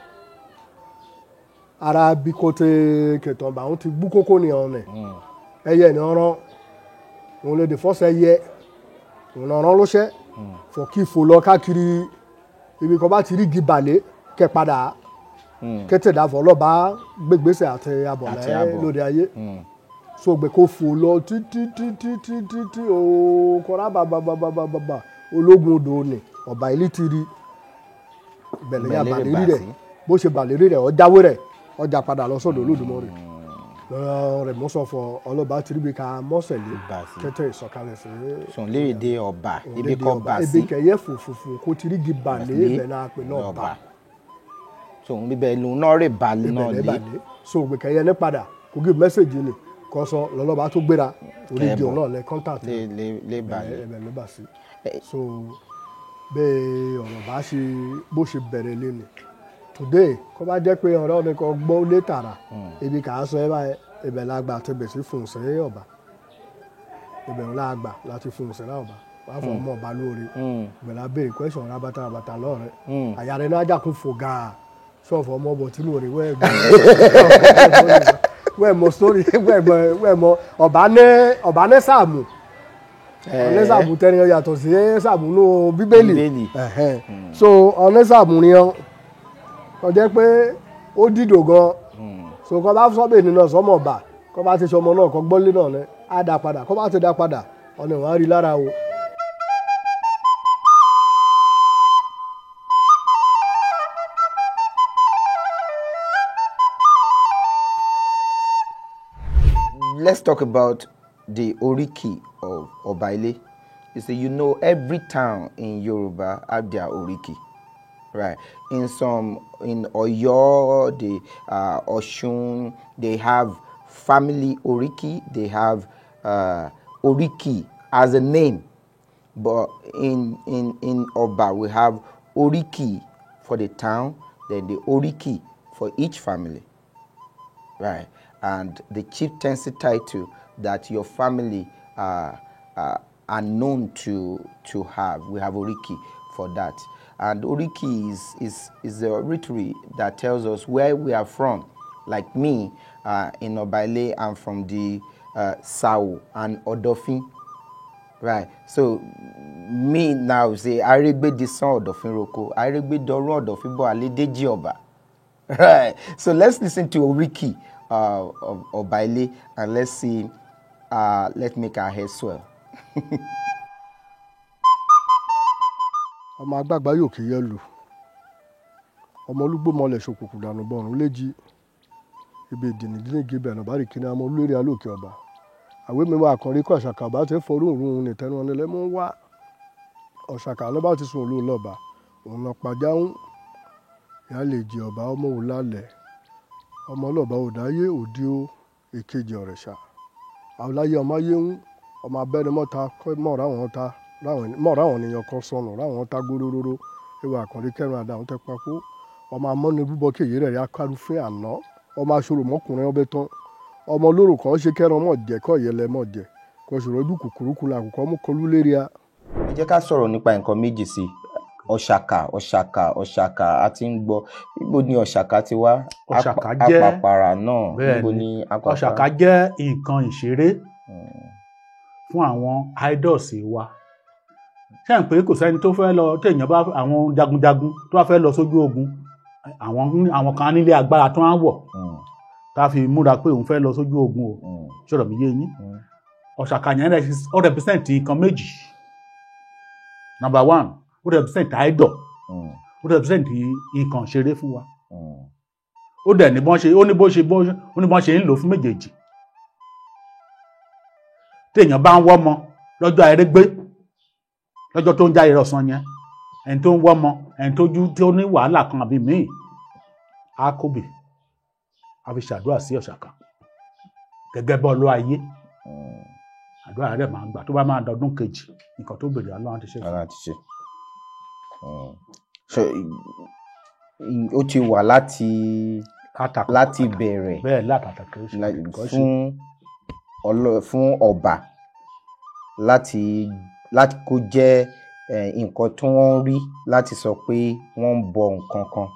ara bí kò tẹ kẹtàn bá òun ti gbú kókó ní ọ̀nà ẹyẹ ní ọ̀rán òun lè dè fọ́sẹ̀ ẹyẹ òun ọ̀rán ló ṣẹ́ fọ kí fò lọ káàkiri ibi kan bá ti rí igi balẹ̀ kẹ padà kété dàfọ̀ lọ́ba gbégbèsè àti Àti abọ̀lẹ́ abọ̀. lóde ayé so gbé kó fò lọ títí títí títí tí ooo kọ́ra bàbàbàbàbà ológun odò ni Ọba Ilé ti rí ìbẹ̀lẹ̀ yà Ìbẹ̀lẹ̀ bàlérí bà rẹ̀ sí. bó ṣe bàlérí rẹ̀ ọjáwé rẹ̀ ọjà padà lọ sọ́dọ̀ Olódùmarè lọ́rọ̀ rẹ̀ mọ́sọ̀fọ̀ ọlọ́ba tìrìbì ká mọ́sẹ̀lé Bà sí. kẹ́tẹ́ ìsọ̀kalẹ̀ sí Sùn léèrè dé ọba ibi òdèdè kọ́ ọba bà ebi sí. kẹyẹ fòfòfò kó tìrìgì bàlẹ́ ibẹ̀ náà pè náà bà Sùn bíbẹ̀ lòun náà rè balẹ̀ náà ibẹ̀ lé. lẹ́bàlẹ́ so gbé kẹyẹ ní padà kò give message ni kò sọ lọ́lọ́ba tó gbéra orí igi Kẹ́bọ̀. náà lẹ contact Lé lé lé balẹ̀. ẹbẹ̀ ló bà sí so bẹ́ẹ̀ ọ̀rọ̀ bá ṣe bó ṣe bẹ̀rẹ̀ lé ni today kó bá jẹ́ pé ọ̀rọ̀ mi kò gbọ́ lé tààrà ibi kà á sọ ẹ báyẹn ibẹ̀ la gbà tó bẹ̀ sí fún un sí ọ̀bà ibẹ̀ la gbà láti fún un sí ọ̀bà wàá fọ ọmọ ọba lóore ibẹ̀ la béèrè question rabata rabata lọ́rẹ̀ àyà rẹ̀ náà jà kó fò gàá sọ̀fọ̀ ọmọ bọ̀ tí lóore wẹ́ẹ̀ gbọ́ wẹ́ẹ̀ mọ story wẹ́ẹ̀ mọ ọ̀bá ní sáàmù ọ̀nẹ́ sàmù tẹ́ni ọ yàtọ̀ sí sàmù nù bíbélì Bíbélì. Ẹ̀hẹ́n. So ọ̀nẹ́ sàmù ni ọ ọ jẹ́ pé ó dìdò gan so kọ́ bá sọ́bẹ̀ nínú ọ̀sọ́mọ̀ ọ̀bà kọ́ bá ti sọmọ náà kọ́ gbọ́lé náà ní á dá padà kọ́ bá ti dá padà ọ̀nà ìwọ̀n á rí lára o. Let's talk about the Oriki of Ọba Ilé. You see, you know, every town in Yoruba have their Oriki, right? In some, in Oyo, the Oshun, they have family Oriki. They have Oriki as a name, but in Oba we have Oriki for the town, then the Oriki for each family. Right, and the chieftaincy title that your family are known to have, we have Oriki for that. And Oriki is a ritual that tells us where we are from. Like me, in Ọba Ilé, I'm from the Sao and Odofin. Right, so me now say Aregbe di san Odofin roko, Aregbe dorun Odofin bo Aledeji Oba. Right, so let's listen to Oriki of Ọba Ilé and let's see, let's make our head swell. Ọmọ agbágbá yóò kì í yẹ lù ọmọ olúgbòmọlẹ̀ ṣòkùnkùn dànù bọ̀rùn léjì ibi ìdìnnìdínnígi bẹ̀rù bá rí kíni àmọ́ olórí alóòkè ọba àwé mi wà kàn rí kọ́ ọ̀ṣàkà bá ti forú òun ní tẹnu ọ̀nà lẹ́mú wá ọ̀ṣàkà ló bá ti sùn òlu lọ́ba òun lọ pàjáhùn ìyá lè jẹ ọba ọmọ òun lálẹ́ ọmọ ọlọ́ba òdáyé òdi ó èkejì ọ̀rẹ́ṣà àwòláyé ọmọ ayé ń ọmọ abẹ́ni mọ́ta mọ̀ọ́ra àwọn ènìyàn kan sọnù ráwọn ta gbóróróró ìwà àkànrí kẹrin àdáhùn tẹ papò ọmọ amọ́ni búbọ kéyìí rẹ̀ rí akárúfín àná ọmọ aṣọ́rò mọ́kùnrin ọbẹ̀ tán ọmọ olóró kan ṣe kẹrin ọmọ jẹ kọ́ ìyẹlẹ mọ̀ jẹ kọ́ ṣòro ojú kùkùrú kù làkùkọ́ mú kọlú lérí a. Ẹ jẹ́ ká sọ̀rọ̀ nípa nǹkan méjì sí i. Ọ̀ṣàkà ọ̀ṣàkà ọ̀ṣàkà a ti ń gbọ́ ibo ni ọ̀ṣàkà ti wá? Ọ̀ṣàkà jẹ́ Apàpàrà náà bẹ́ẹ̀ níbo ni ni apàpàrà? Ọ̀ṣàkà jẹ́ nǹkan ìṣeré fún àwọn idols wa. Ṣé ń pé kò sẹ́ni tó fẹ́ lọ téèyàn bá àwọn jagunjagun tó bá fẹ́ lọ sójú ogun àwọn kan nílé agbára tó ń wọ̀ Tá a fi múra pé òun fẹ́ lọ sójú ogun o. Ṣọ̀rọ̀ mi yé yín? Ọ̀ṣàkà yẹn ó represent nǹkan méjì. Number one, ó represent idol, ó represent nǹkan ṣeré fún wa. Ó dẹ̀ ní bọ́n ṣe, ó ní bó ṣe bó, ó ní bọ́n ṣe ń lò fún méjèèjì. Téèyàn bá ń wọ́mọ lọ́jọ́ àìrégbé, lọ́jọ́ tó ń jáde ọ̀sán yẹn, ẹni tó ń wọ́mọ, ẹni tó jú tó ní wàhálà kan àbí míì, á kóbì, á fi ṣàdúrà sí ọ̀ṣàkà gẹ́gẹ́ bọ́ lọ́ ayé. Àdúrà rẹ̀ máa ń gbà. Tó bá máa dọdún kejì, nǹkan tó béèrè, Ọlọ́run ti ṣe fún. Ọlọ́run ti ṣe. So ó ti wà láti bẹ̀rẹ̀. Bẹ́ẹ̀, látàtà kìí ṣe. Fún ọba láti kó jẹ́ nǹkan tí wọ́n rí láti sọ pé wọ́n ń bọ nǹkan kan.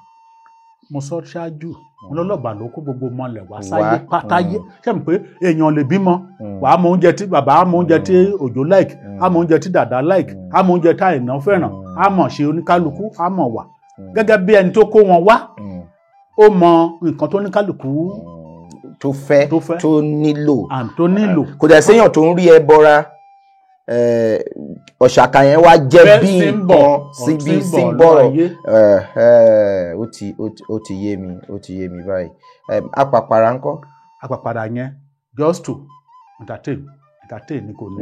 Mo sọ ṣáájú, wọn lọ́lọ́ba ló kó gbogbo mọlẹ̀ wá sáyé pátáyé. Ṣé mo pé èèyàn lè bímọ, wàá mọ oúnjẹ tí bàbá á mọ, oúnjẹ tí Òjò like, á mọ oúnjẹ tí Dàdá like, á mọ oúnjẹ tí Àìná fẹ́ràn, á mọ̀ ṣe oníkálukú, á mọ̀ wà gẹ́gẹ́ bí ẹni tó kó wọn wá. Ó mọ nǹkan tó oníkálukú tó fẹ́, tó fẹ́, tó nílò. Tó nílò. Kò dẹ̀ séèyàn tó ń rí ẹ bọra. Ọ̀ṣàkà yẹn wá jẹ́ bí nǹkan síbi symbol. Ó ti yé mi, ó ti yé mi báyìí. Apàpàrà ńkọ́? Apàpàrà yẹn, just to entertain, entertain ni, kò ní.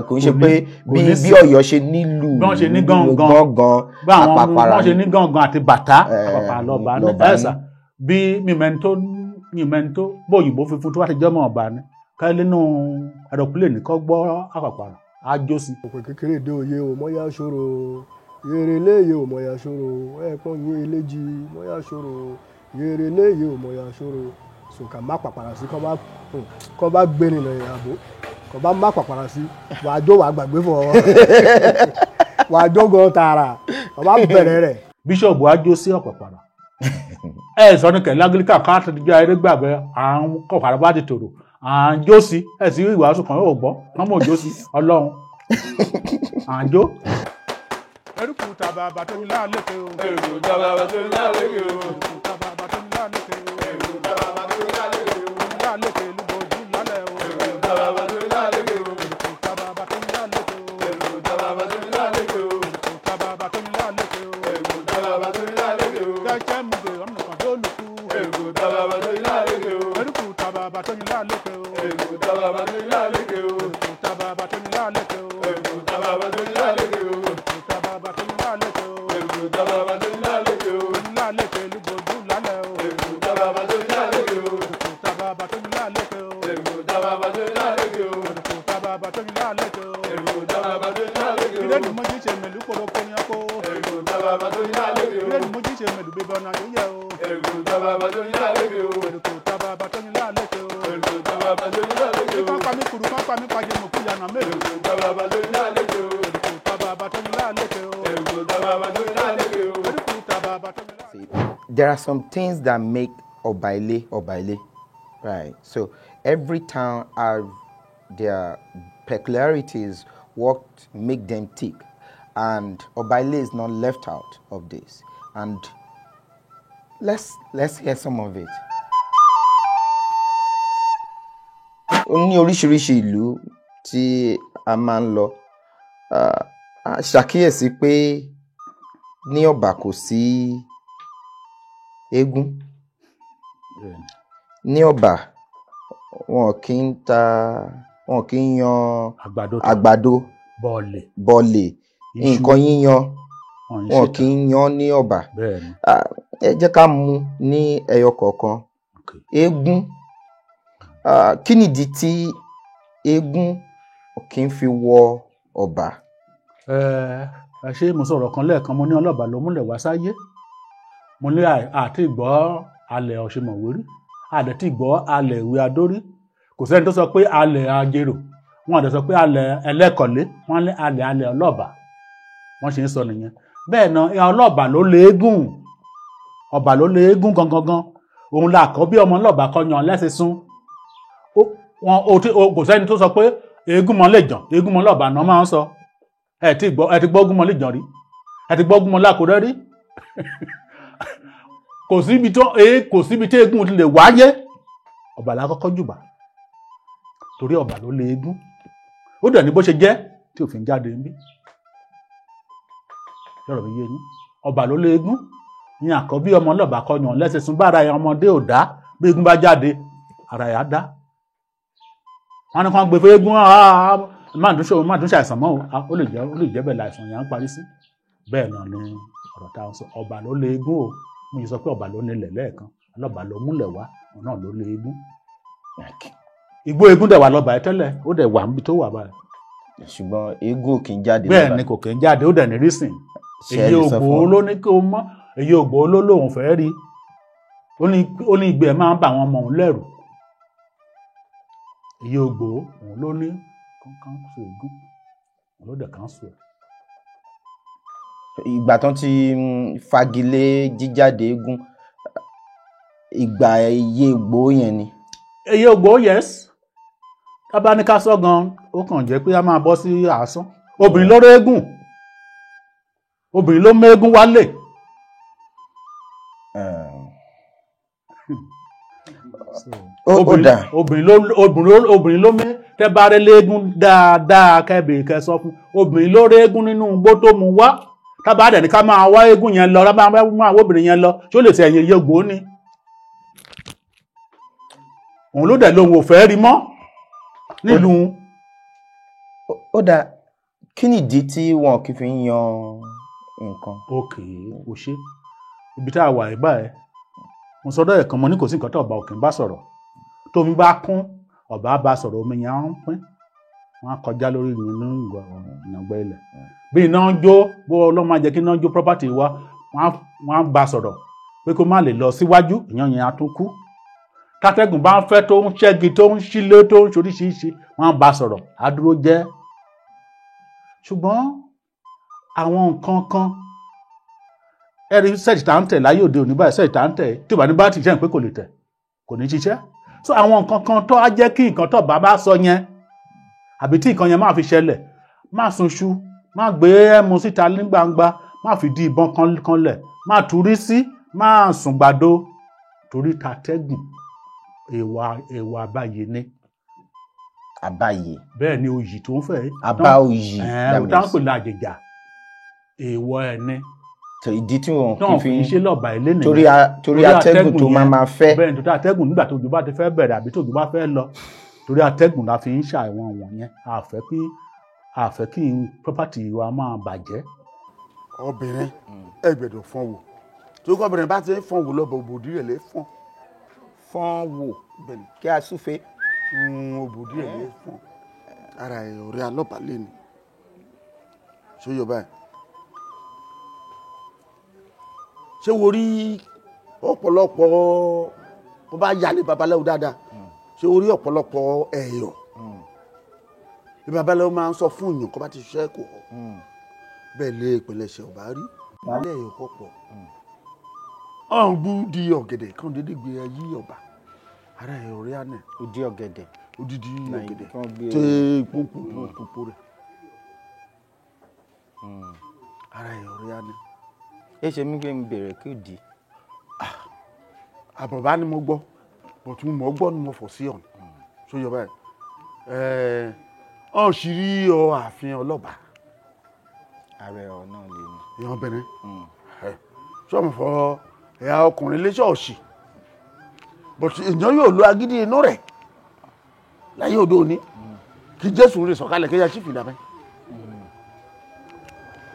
Kò ń ṣe pé bí Ọ̀yọ́ ṣe nílùú bí wọ́n ṣe ní gángan, gángan, apàpàrà. Wọ́n ṣe ní gángan àti bàtà, apàpàrà lọ́ba ní ẹ̀sà. Bí mímẹ́ni tó bóyìnbó funfun tó bá ti jọ́mọ̀ ọba ni káyọ̀ nínú aeroplane kọ́ gbọ́ apàpàrà, á jó sí. Òpè kékeré dé òye o, mọ́yá ṣòro yèrè léyè o, mọ́yá ṣòro ẹ̀pọ̀n yé eléjì, mọ́yá ṣòro yèrè léyè o, mọ́yá ṣòro sòkà má pàpàrà sí kọ́ bá gbé nínú ìyàbò kọ́ bá má pàpàrà sí, wàá jó, wàá gbàgbé fún ọ, wàá jó gan tààrà, wàá bá bẹ̀rẹ̀ rẹ̀. Bíṣọ̀bù á jó sí ọ̀pàpàrà. Ẹ sọ ní kẹ̀lé Anglican káàtó jẹ́ eré gbàgbé à ń kọ̀pàrà bá ti tòrò, à ń jó sí ẹ̀ sí ìwàásù kan yóò gbọ́ wọ́n mọ̀ jó sí Ọlọ́run, à ń jó. Eruku tàbàbà tó ní láàlékè o. Eruku tàbàbà tó ní láàlékè o. Eruku tàbàbà tó ní láàlékè o. Eruku tàbàbà tó ní láàlékè o. Láàlékè lúbojú lálẹ́ o. Eruku tàbàbà tó ní láàlékè o. Eruku tàbàbà tó ní láàlékè o. Eruku tàbàbà tó ní láàlékè o. Eruku tàbàbà tó ní láàlékè o. Eruku tàbàbà tó ní láàlékè o. Kẹ́kẹ́ mú gbé ọ̀nà kan dólùkú. Eruku tàbàbà tó ní láàlékè o. Eruku tàbàbà tó ní láàlékè o. Eruku tàbàbà tó ní láàlékè o. Eruku tàbàbà tó ní láàlékè o. Eruku tàbàbà tó ní láàlékè o. Eruku tàbàbà tó ní láàlékè o. Eruku tàbàbà tó ní láàlékè o. Láàlékè lúbojú lálẹ́ o. Eruku tàbàbà tó ní láàlékè o. Eruku tàbàbà tó ní láàlékè o. Eruku tàbàbà tó ní láàlékè o. Eruku tàbàbà tó ní láàlékè o. Eruku tàbàbà tó ní láàlékè o. Ilé ni mo jí ṣe mèlú koroko ní ọkọ. Eruku tàbàbà tó ní láàlékè o. Ilé ni mo jí ṣe mèlú bíbọn náà yóò yẹ o. Eruku tàbàbà tó ní láàlékè o. Eruku tàbàbà tó ní láàlékè o. Eruku tàbàbà tó ní láàlékè o. Kíkọ́ pa mí kuru, kọ́ pa mí pàjẹ́ mọ̀kú yànnà mélòó. Eruku tàbàbà tó ní láàlékè o. Eruku tàbàbà tó ní láàlékè o. Eruku tàbàbà tó ní láàlékè o. Eruku tàbàbà tó ní láàlékè o. There are some things that make Obaile Obaile, right? So every town have their peculiarities, what make them tick, and Obaile is not left out of this. And let's hear some of it. Ó ní oríṣiríṣi ìlú tí a máa ń lọ. A ṣàkíyèsí pé ní Ọ̀bà kò sí eégún. Ní Ọ̀bà, wọn kì í ta, wọn kì í yan àgbàdo, àgbàdo, bọ́ọ̀lì, bọ̀lì, iṣu, nǹkan yíyan, wọn ń wọn ṣe kì í yan ní Ọ̀bà. Bẹ́ẹ̀ni. Ah, ẹ jẹ́ ká mú ní ẹyọ kọ̀ọ̀kan. Eégún, ah, kí nìdí tí eégún kì í fi wọ Ọ̀bà? Ẹ ẹ ṣé, mo sọ̀rọ̀ kan lẹ́ẹ̀kan, mo ní ọlọ́ba ló múlẹ̀ wá sáyé. Mo ní àti ìgbọ́ alẹ̀ ọ̀ṣemọ̀wérí, àdẹ̀ tí ìgbọ́ alẹ̀ ìwé adórí. Kò sẹ́ni tó sọ pé alẹ̀ ajérò, wọn àdẹ̀ sọ pé alẹ̀ ẹlẹ́kọ̀lé, wọ́n ní alẹ̀ ọlọ́ba. Wọ́n ṣe ń sọ nìyẹn. Bẹ́ẹ̀ náà, ìhà ọlọ́ba ló léégún, ọba ló léégún gangan gan. Òun la kọ́ bí ọmọ ọlọ́ba kọ́ yan lẹ́sìn sún. Wọn kò sẹ́ni tó sọ pé eégún mọ́ lè jàn, eégún mọ́ lọ́ba náà máa ń sọ. Ẹ ti gbọ́, ẹ ti gbọ́ gúnmọ́ lè jàn rí, ẹ ti gbọ́ gúnmọ́ lákòrẹ́ rí. Kò síbi tó kò síbi tí eégún ti lè wáyé. Ọba la kọ́kọ́ jùbà, torí ọba ló lé eégún. Ó dẹ̀ ní bó ṣe jẹ́ tí òfin jáde ń bí. Yọ̀rọ̀ mi yé yín. Ọba ló lé eégún ní àkọ́bí ọmọ ọlọ́ba kọyàn lẹ́sẹ̀ sún bá ara ẹ̀ ọmọdé ò dá, bí eégún bá jáde ara ẹ̀ á dá. Wọ́n ní kí wọ́n gbé fún eégún, má dùn ṣàìsàn mọ́ o, ó lè jẹ́ bẹ́ẹ̀ láìsàn yẹn á parí sí. Bẹ́ẹ̀ náà ni ọ̀rọ̀ tá a ń sọ. Ọba ló lé eégún o. Mo yìí sọ pé ọba ló nílẹ̀ lẹ́ẹ̀kan, ọlọ́ba ló múlẹ̀ wá, òun náà ló lé eégún. Igbó eégún dẹ̀ wà lọ́ba ẹ tẹ́lẹ̀, ó dẹ̀ wà níbi tó wà báyìí. Ṣùgbọ́n eégún ò kì í jáde. Bẹ́ẹ̀ ni kò kì í jáde, ó dẹ̀ ní rísìn. Èyí ògbó ló ní kí o mọ́, èyí ògbó ló lóun fẹ́ rí. Ó ní ìgbẹ́ máa ń bà àwọn ọmọ òun lẹ́rù. Èyí ògbó òun ló ní kánṣu eégún, òun ló dẹ̀ kánṣu ẹ̀. Ìgbà tán ti fagilé jíjáde eégún, ìgbà iye ògbó yẹn ni. Èyí ògbó, yes. Tábà ní ká sọ gan, ó kàn jẹ́ pé a máa bọ́ sí àásán. Obìnrin ló réégún, obìnrin ló méégún wálé. Obìnrin ló mé tẹ́ bá rẹ léégún dáadáa kẹ́bìrì kẹ́ sọ fún. Obìnrin ló réégún nínú igbó tó mu wá. Tábà dẹ̀ ní ká máa wá eégún yẹn lọ, tábà máa wá obìnrin yẹn lọ, ṣó lè ṣe ẹ̀yìn iye ògbó ni. Òun ló dẹ̀ lóun ò fẹ́ rí mọ́ nílùú. Ó dáa, kí nìdí tí wọn kì í fi ń yan nǹkan? Òkè ò ṣe ibi tá a wà ẹ̀ báyìí, mo sọdọ̀ ẹ̀kan mo ní kò sí nǹkan tó ọba òkè ń bá sọ̀rọ̀. Tómi bá kún, ọba bá sọ̀rọ̀, omi yẹn á ń pín, wọ́n á kọjá lórí ìyàngbẹ́ ilẹ̀. Bí iná ń jó, bó ọlọ́run máa jẹ́ kí iná ń jó property wa, wọ́n á bá sọ̀rọ̀ pé kó má lè lọ síwájú, ìyàn yẹn á tún kú. Tátẹ́gùn bá ń fẹ́ tó ń ṣẹ́gi tó ń sílé tó ń ṣoríṣiríṣi, wọ́n á bá sọ̀rọ̀, á dúró jẹ́. Ṣùgbọ́n àwọn nǹkan kan, ẹ̀rí sẹ́ẹ̀tì tá ń tẹ̀ láyé òde òní báyìí, sẹ́ẹ̀tì tá ń tẹ̀ tí ò bá ní bá ti ṣiṣẹ́ pé kò lè tẹ̀, kò ní ṣiṣẹ́. So àwọn nǹkan kan tó á jẹ́ kí nǹkan tó bá bá sọ yẹn àbí tí nǹkan yẹn máa fi ṣẹlẹ̀, má sunṣu, má gbé ẹmu síta ní gbangba, má fi di ìbọn kanlẹ̀, má turí sí, má sùn gbàdo, torí tatẹ́gùn èèwọ̀ àbáyé ni. Àbáyé. Bẹ́ẹ̀ ni oyì tó ń fẹ́. Àbá oyì. Ẹ̀ẹ́n tá ń pè lájèjà, èèwọ̀ ẹ̀ ni. Ìdí tí wọn kì í fi ṣe lọ́ọ̀bà ilé nìyẹn. Torí atẹ́gùn tó máa fẹ́. Bẹ́ẹ̀ ni, torí atẹ́gùn nígbà tó òjò bá ti fẹ́ bẹ̀rẹ̀ àbí tó òjò bá fẹ́ lọ, torí atẹ́gùn la fi ń ṣàìwọ̀n wọ̀nyẹn. A fẹ́ kí property wa máa bàjẹ́. Obìnrin ẹ gbọ́dọ̀ fọ́n wò, torí kọ́ obìnrin bá ti fọ́n wò lọ́bọ̀ òbòdì rẹ̀ lè fọ́n. Fọ́n wò kí a súfe. Òbòdì rẹ̀ lè fọ́n. Ara ẹ̀ ọ̀rẹ́ alọ́ba lé ni. Ṣé yọ báyìí? Ṣé wo rí ọ̀pọ̀lọpọ̀ bó bá yálé babaláwo dáadáa? Ṣé wo rí ọ̀pọ̀lọpọ̀ ẹ̀yọ̀? Bí babaláwo máa ń sọ fún èèyàn kó bá ti ṣiṣẹ́ kò họ. Bẹ́ẹ̀ lé ìpilẹ̀ṣẹ̀ ọ̀bá rí. Ilé ẹ̀yọ̀ kọ̀ pọ̀. Ọ̀hún bú di ọ̀gẹ̀dẹ̀ kan dédé gbé ayé ọba. Ara ẹ̀ ọ̀rẹ́ àná. Odí ọ̀gẹ̀dẹ̀. Odidi ọ̀gẹ̀dẹ̀. Tẹ pọ́npọ́npọ́npọ́ rẹ̀. Ara ẹ̀ ọ̀rẹ́ àná. Ẹ ṣe mí pé mi bèrè kí o di. Àbọ̀bá ni mo gbọ́, bọ̀tún mo gbọ́ ni mo fọ̀ sí ọ̀nà. Ṣó yọ báyìí? Ọ̀n sì rí ọ ààfin ọlọ́ba. Ààrẹ ọ̀ náà lè ní. Ìyẹn obìnrin. Ṣé ọmọ fọ ẹ̀yà ọkùnrin lé ṣọ́ọ̀ṣì? Bọ̀tún èèyàn yóò lo agídí inú rẹ̀ láyé òde òní. Kí Jésù rè sọ̀kalẹ̀ kí ya sí fìlà bẹ́ẹ̀.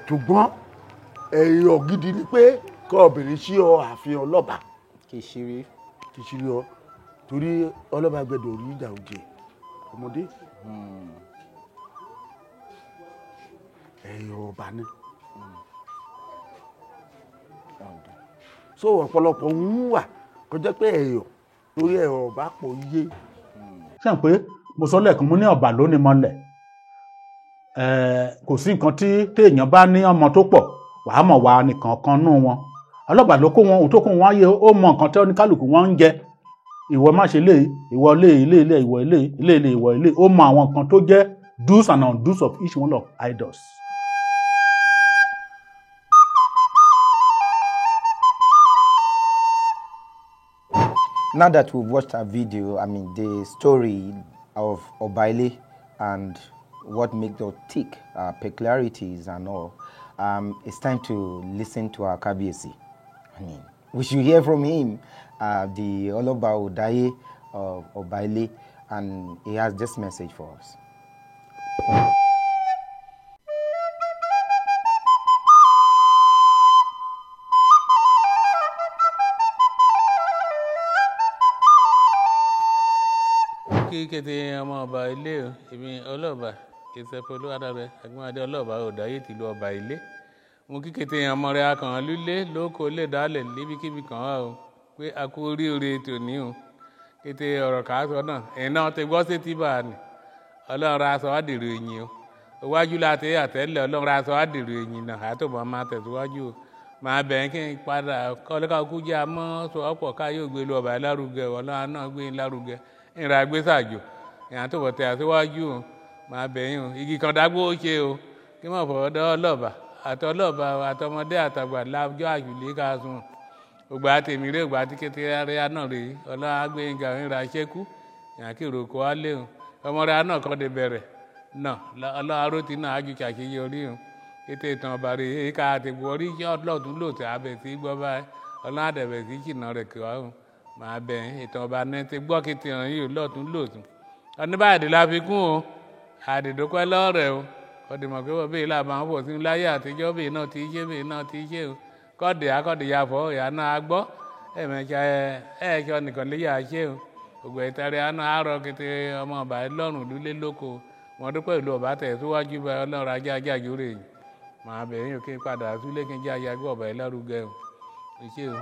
Ṣùgbọ́n ẹ̀yọ̀ gidi ni pé kọ́ obìnrin sí ọ ààfin ọlọ́ba. Kì í ṣeré. Kì í ṣeré ọ, torí ọlọ́ba gbẹdọ̀ rí ìjà òjè ọmọdé. Ẹ̀yọ̀ ọba ni. So ọ̀pọ̀lọpọ̀ ń wà kọjá pé ẹ̀yọ̀ torí ẹ̀yọ̀ ọba pọ̀ yé. Ṣé n pé mo sọ lẹ́ẹ̀kan, mo ní ọba ló ní mọ́lẹ̀. Kò sí nǹkan tí téèyàn bá ní ọmọ tó pọ̀ wàá mọ̀ wá nìkan kan nú wọn. Ọlọ́pàá ló kó wọn, òun tó kó wọn ayé ó mọ nǹkan tí oníkálukú wọn ń jẹ. Ìwọ má ṣe léyìí, ìwọ léyìí, ilé ilé, ìwọ ilé ilé ilé, ìwọ ilé. Ó mọ àwọn nǹkan tó jẹ́ do's and undo's of each one of idols. Now that we've watched our video, I mean, the story of Obaile and what makes them tick, peculiarities and all, it's time to listen to our Kabiyesi. I mean, we should hear from him, the Oloba Odaye of Obaile, and he has this message for us. Kí kété ọmọ ọba ilé o, èmi ọlọ́ọ̀bà ìsẹ̀fẹ̀ olúwadábẹ agbọ́nadé ọlọ́ọ̀bà ọ̀dáyé tìlú ọba ilé. Mo kí kété ọmọ rẹ akàn lulẹ̀ lóko lè dálẹ̀ níbikíbi kan wá o pé a kú oríire tòní o. Kété ọ̀rọ̀ kà á sọ náà ẹ̀yin náà ti gbọ́ sétí bá a nì. Ọlọ́run ra aṣọ àdèrò ẹ̀yìn o. Iwájú la ti àtẹ́lẹ̀ ọlọ́run ra aṣọ àdèrò ẹ̀yìn náà àtòbọ̀ máa tẹ̀síwájú o. Màá bẹ̀ kí n padà kọ́lẹ́kàkú jẹ́ àmọ́ sọ ọ̀pọ̀ ká yóò gbé lu ọba lárugẹ ọlọ́run náà gbé lárugẹ. Ìrìn àgbésàjò ìyàn tó bọ̀ tẹ̀ àṣíwájú o máa bẹ̀yìn o igi kan dágbó ó ṣe o kí mọ̀ fọwọ́ dọ́ ọlọ́ọ̀bà àtọlọ́ọ̀bà àtọmọdé àtàgbà lájọ́ àjùlé ká sùn ògbà tèmi rè ògbà tí kékeré náà rè ọlọ́run àgbẹ̀yìngà ìrìn àṣẹ́kù ìyàn kí ìròkò á lé o ọmọ rẹ̀ náà kọ́ de bẹ̀rẹ̀ náà ọlọ́run arótì náà ájú ṣàṣeyọrí o kété ìtàn ọba rè é ká àtẹ̀gbọ́ orí ọlọ́ọ̀tún lòtẹ̀ abẹ̀ sí gbọ́ báyìí ọlọ́run àdẹ̀bẹ̀ sí jìnnà rẹ̀ kí wá o màá bẹ̀ ìtàn ọba ní ti gbọ́ kí ti hàn yìí lọ́tún lòtún oníbàdí la fi kún o àdìdókọ́ lọ́rẹ̀ o kọ́dìmọ̀ pé wọ́n bẹ́ẹ̀ làbà ń fò sí láyé àtijọ́ bẹ́ẹ̀ náà ti ṣe bẹ́ẹ̀ náà ti ṣe o kọ́dì akọ́dì ya fọ́ ìyá náà á gbọ́ ẹ̀mẹ̀ṣẹ̀ ẹ̀ṣọ́ nìkan lè yà á ṣe o ògbẹ́ ìtẹ̀rẹ̀ àná àárọ̀ kété ọmọ ọba lọ́rùn lulẹ̀ lóko wọn dúpẹ́ ìlú ọba tẹ̀ síwájú bá ọlọ́run ajá ajá jòrè yìí màá bẹ̀ yín kí n padà sílé kí n jẹ́ ajá gbọ́ ọba yìí lárugẹ o ṣé o.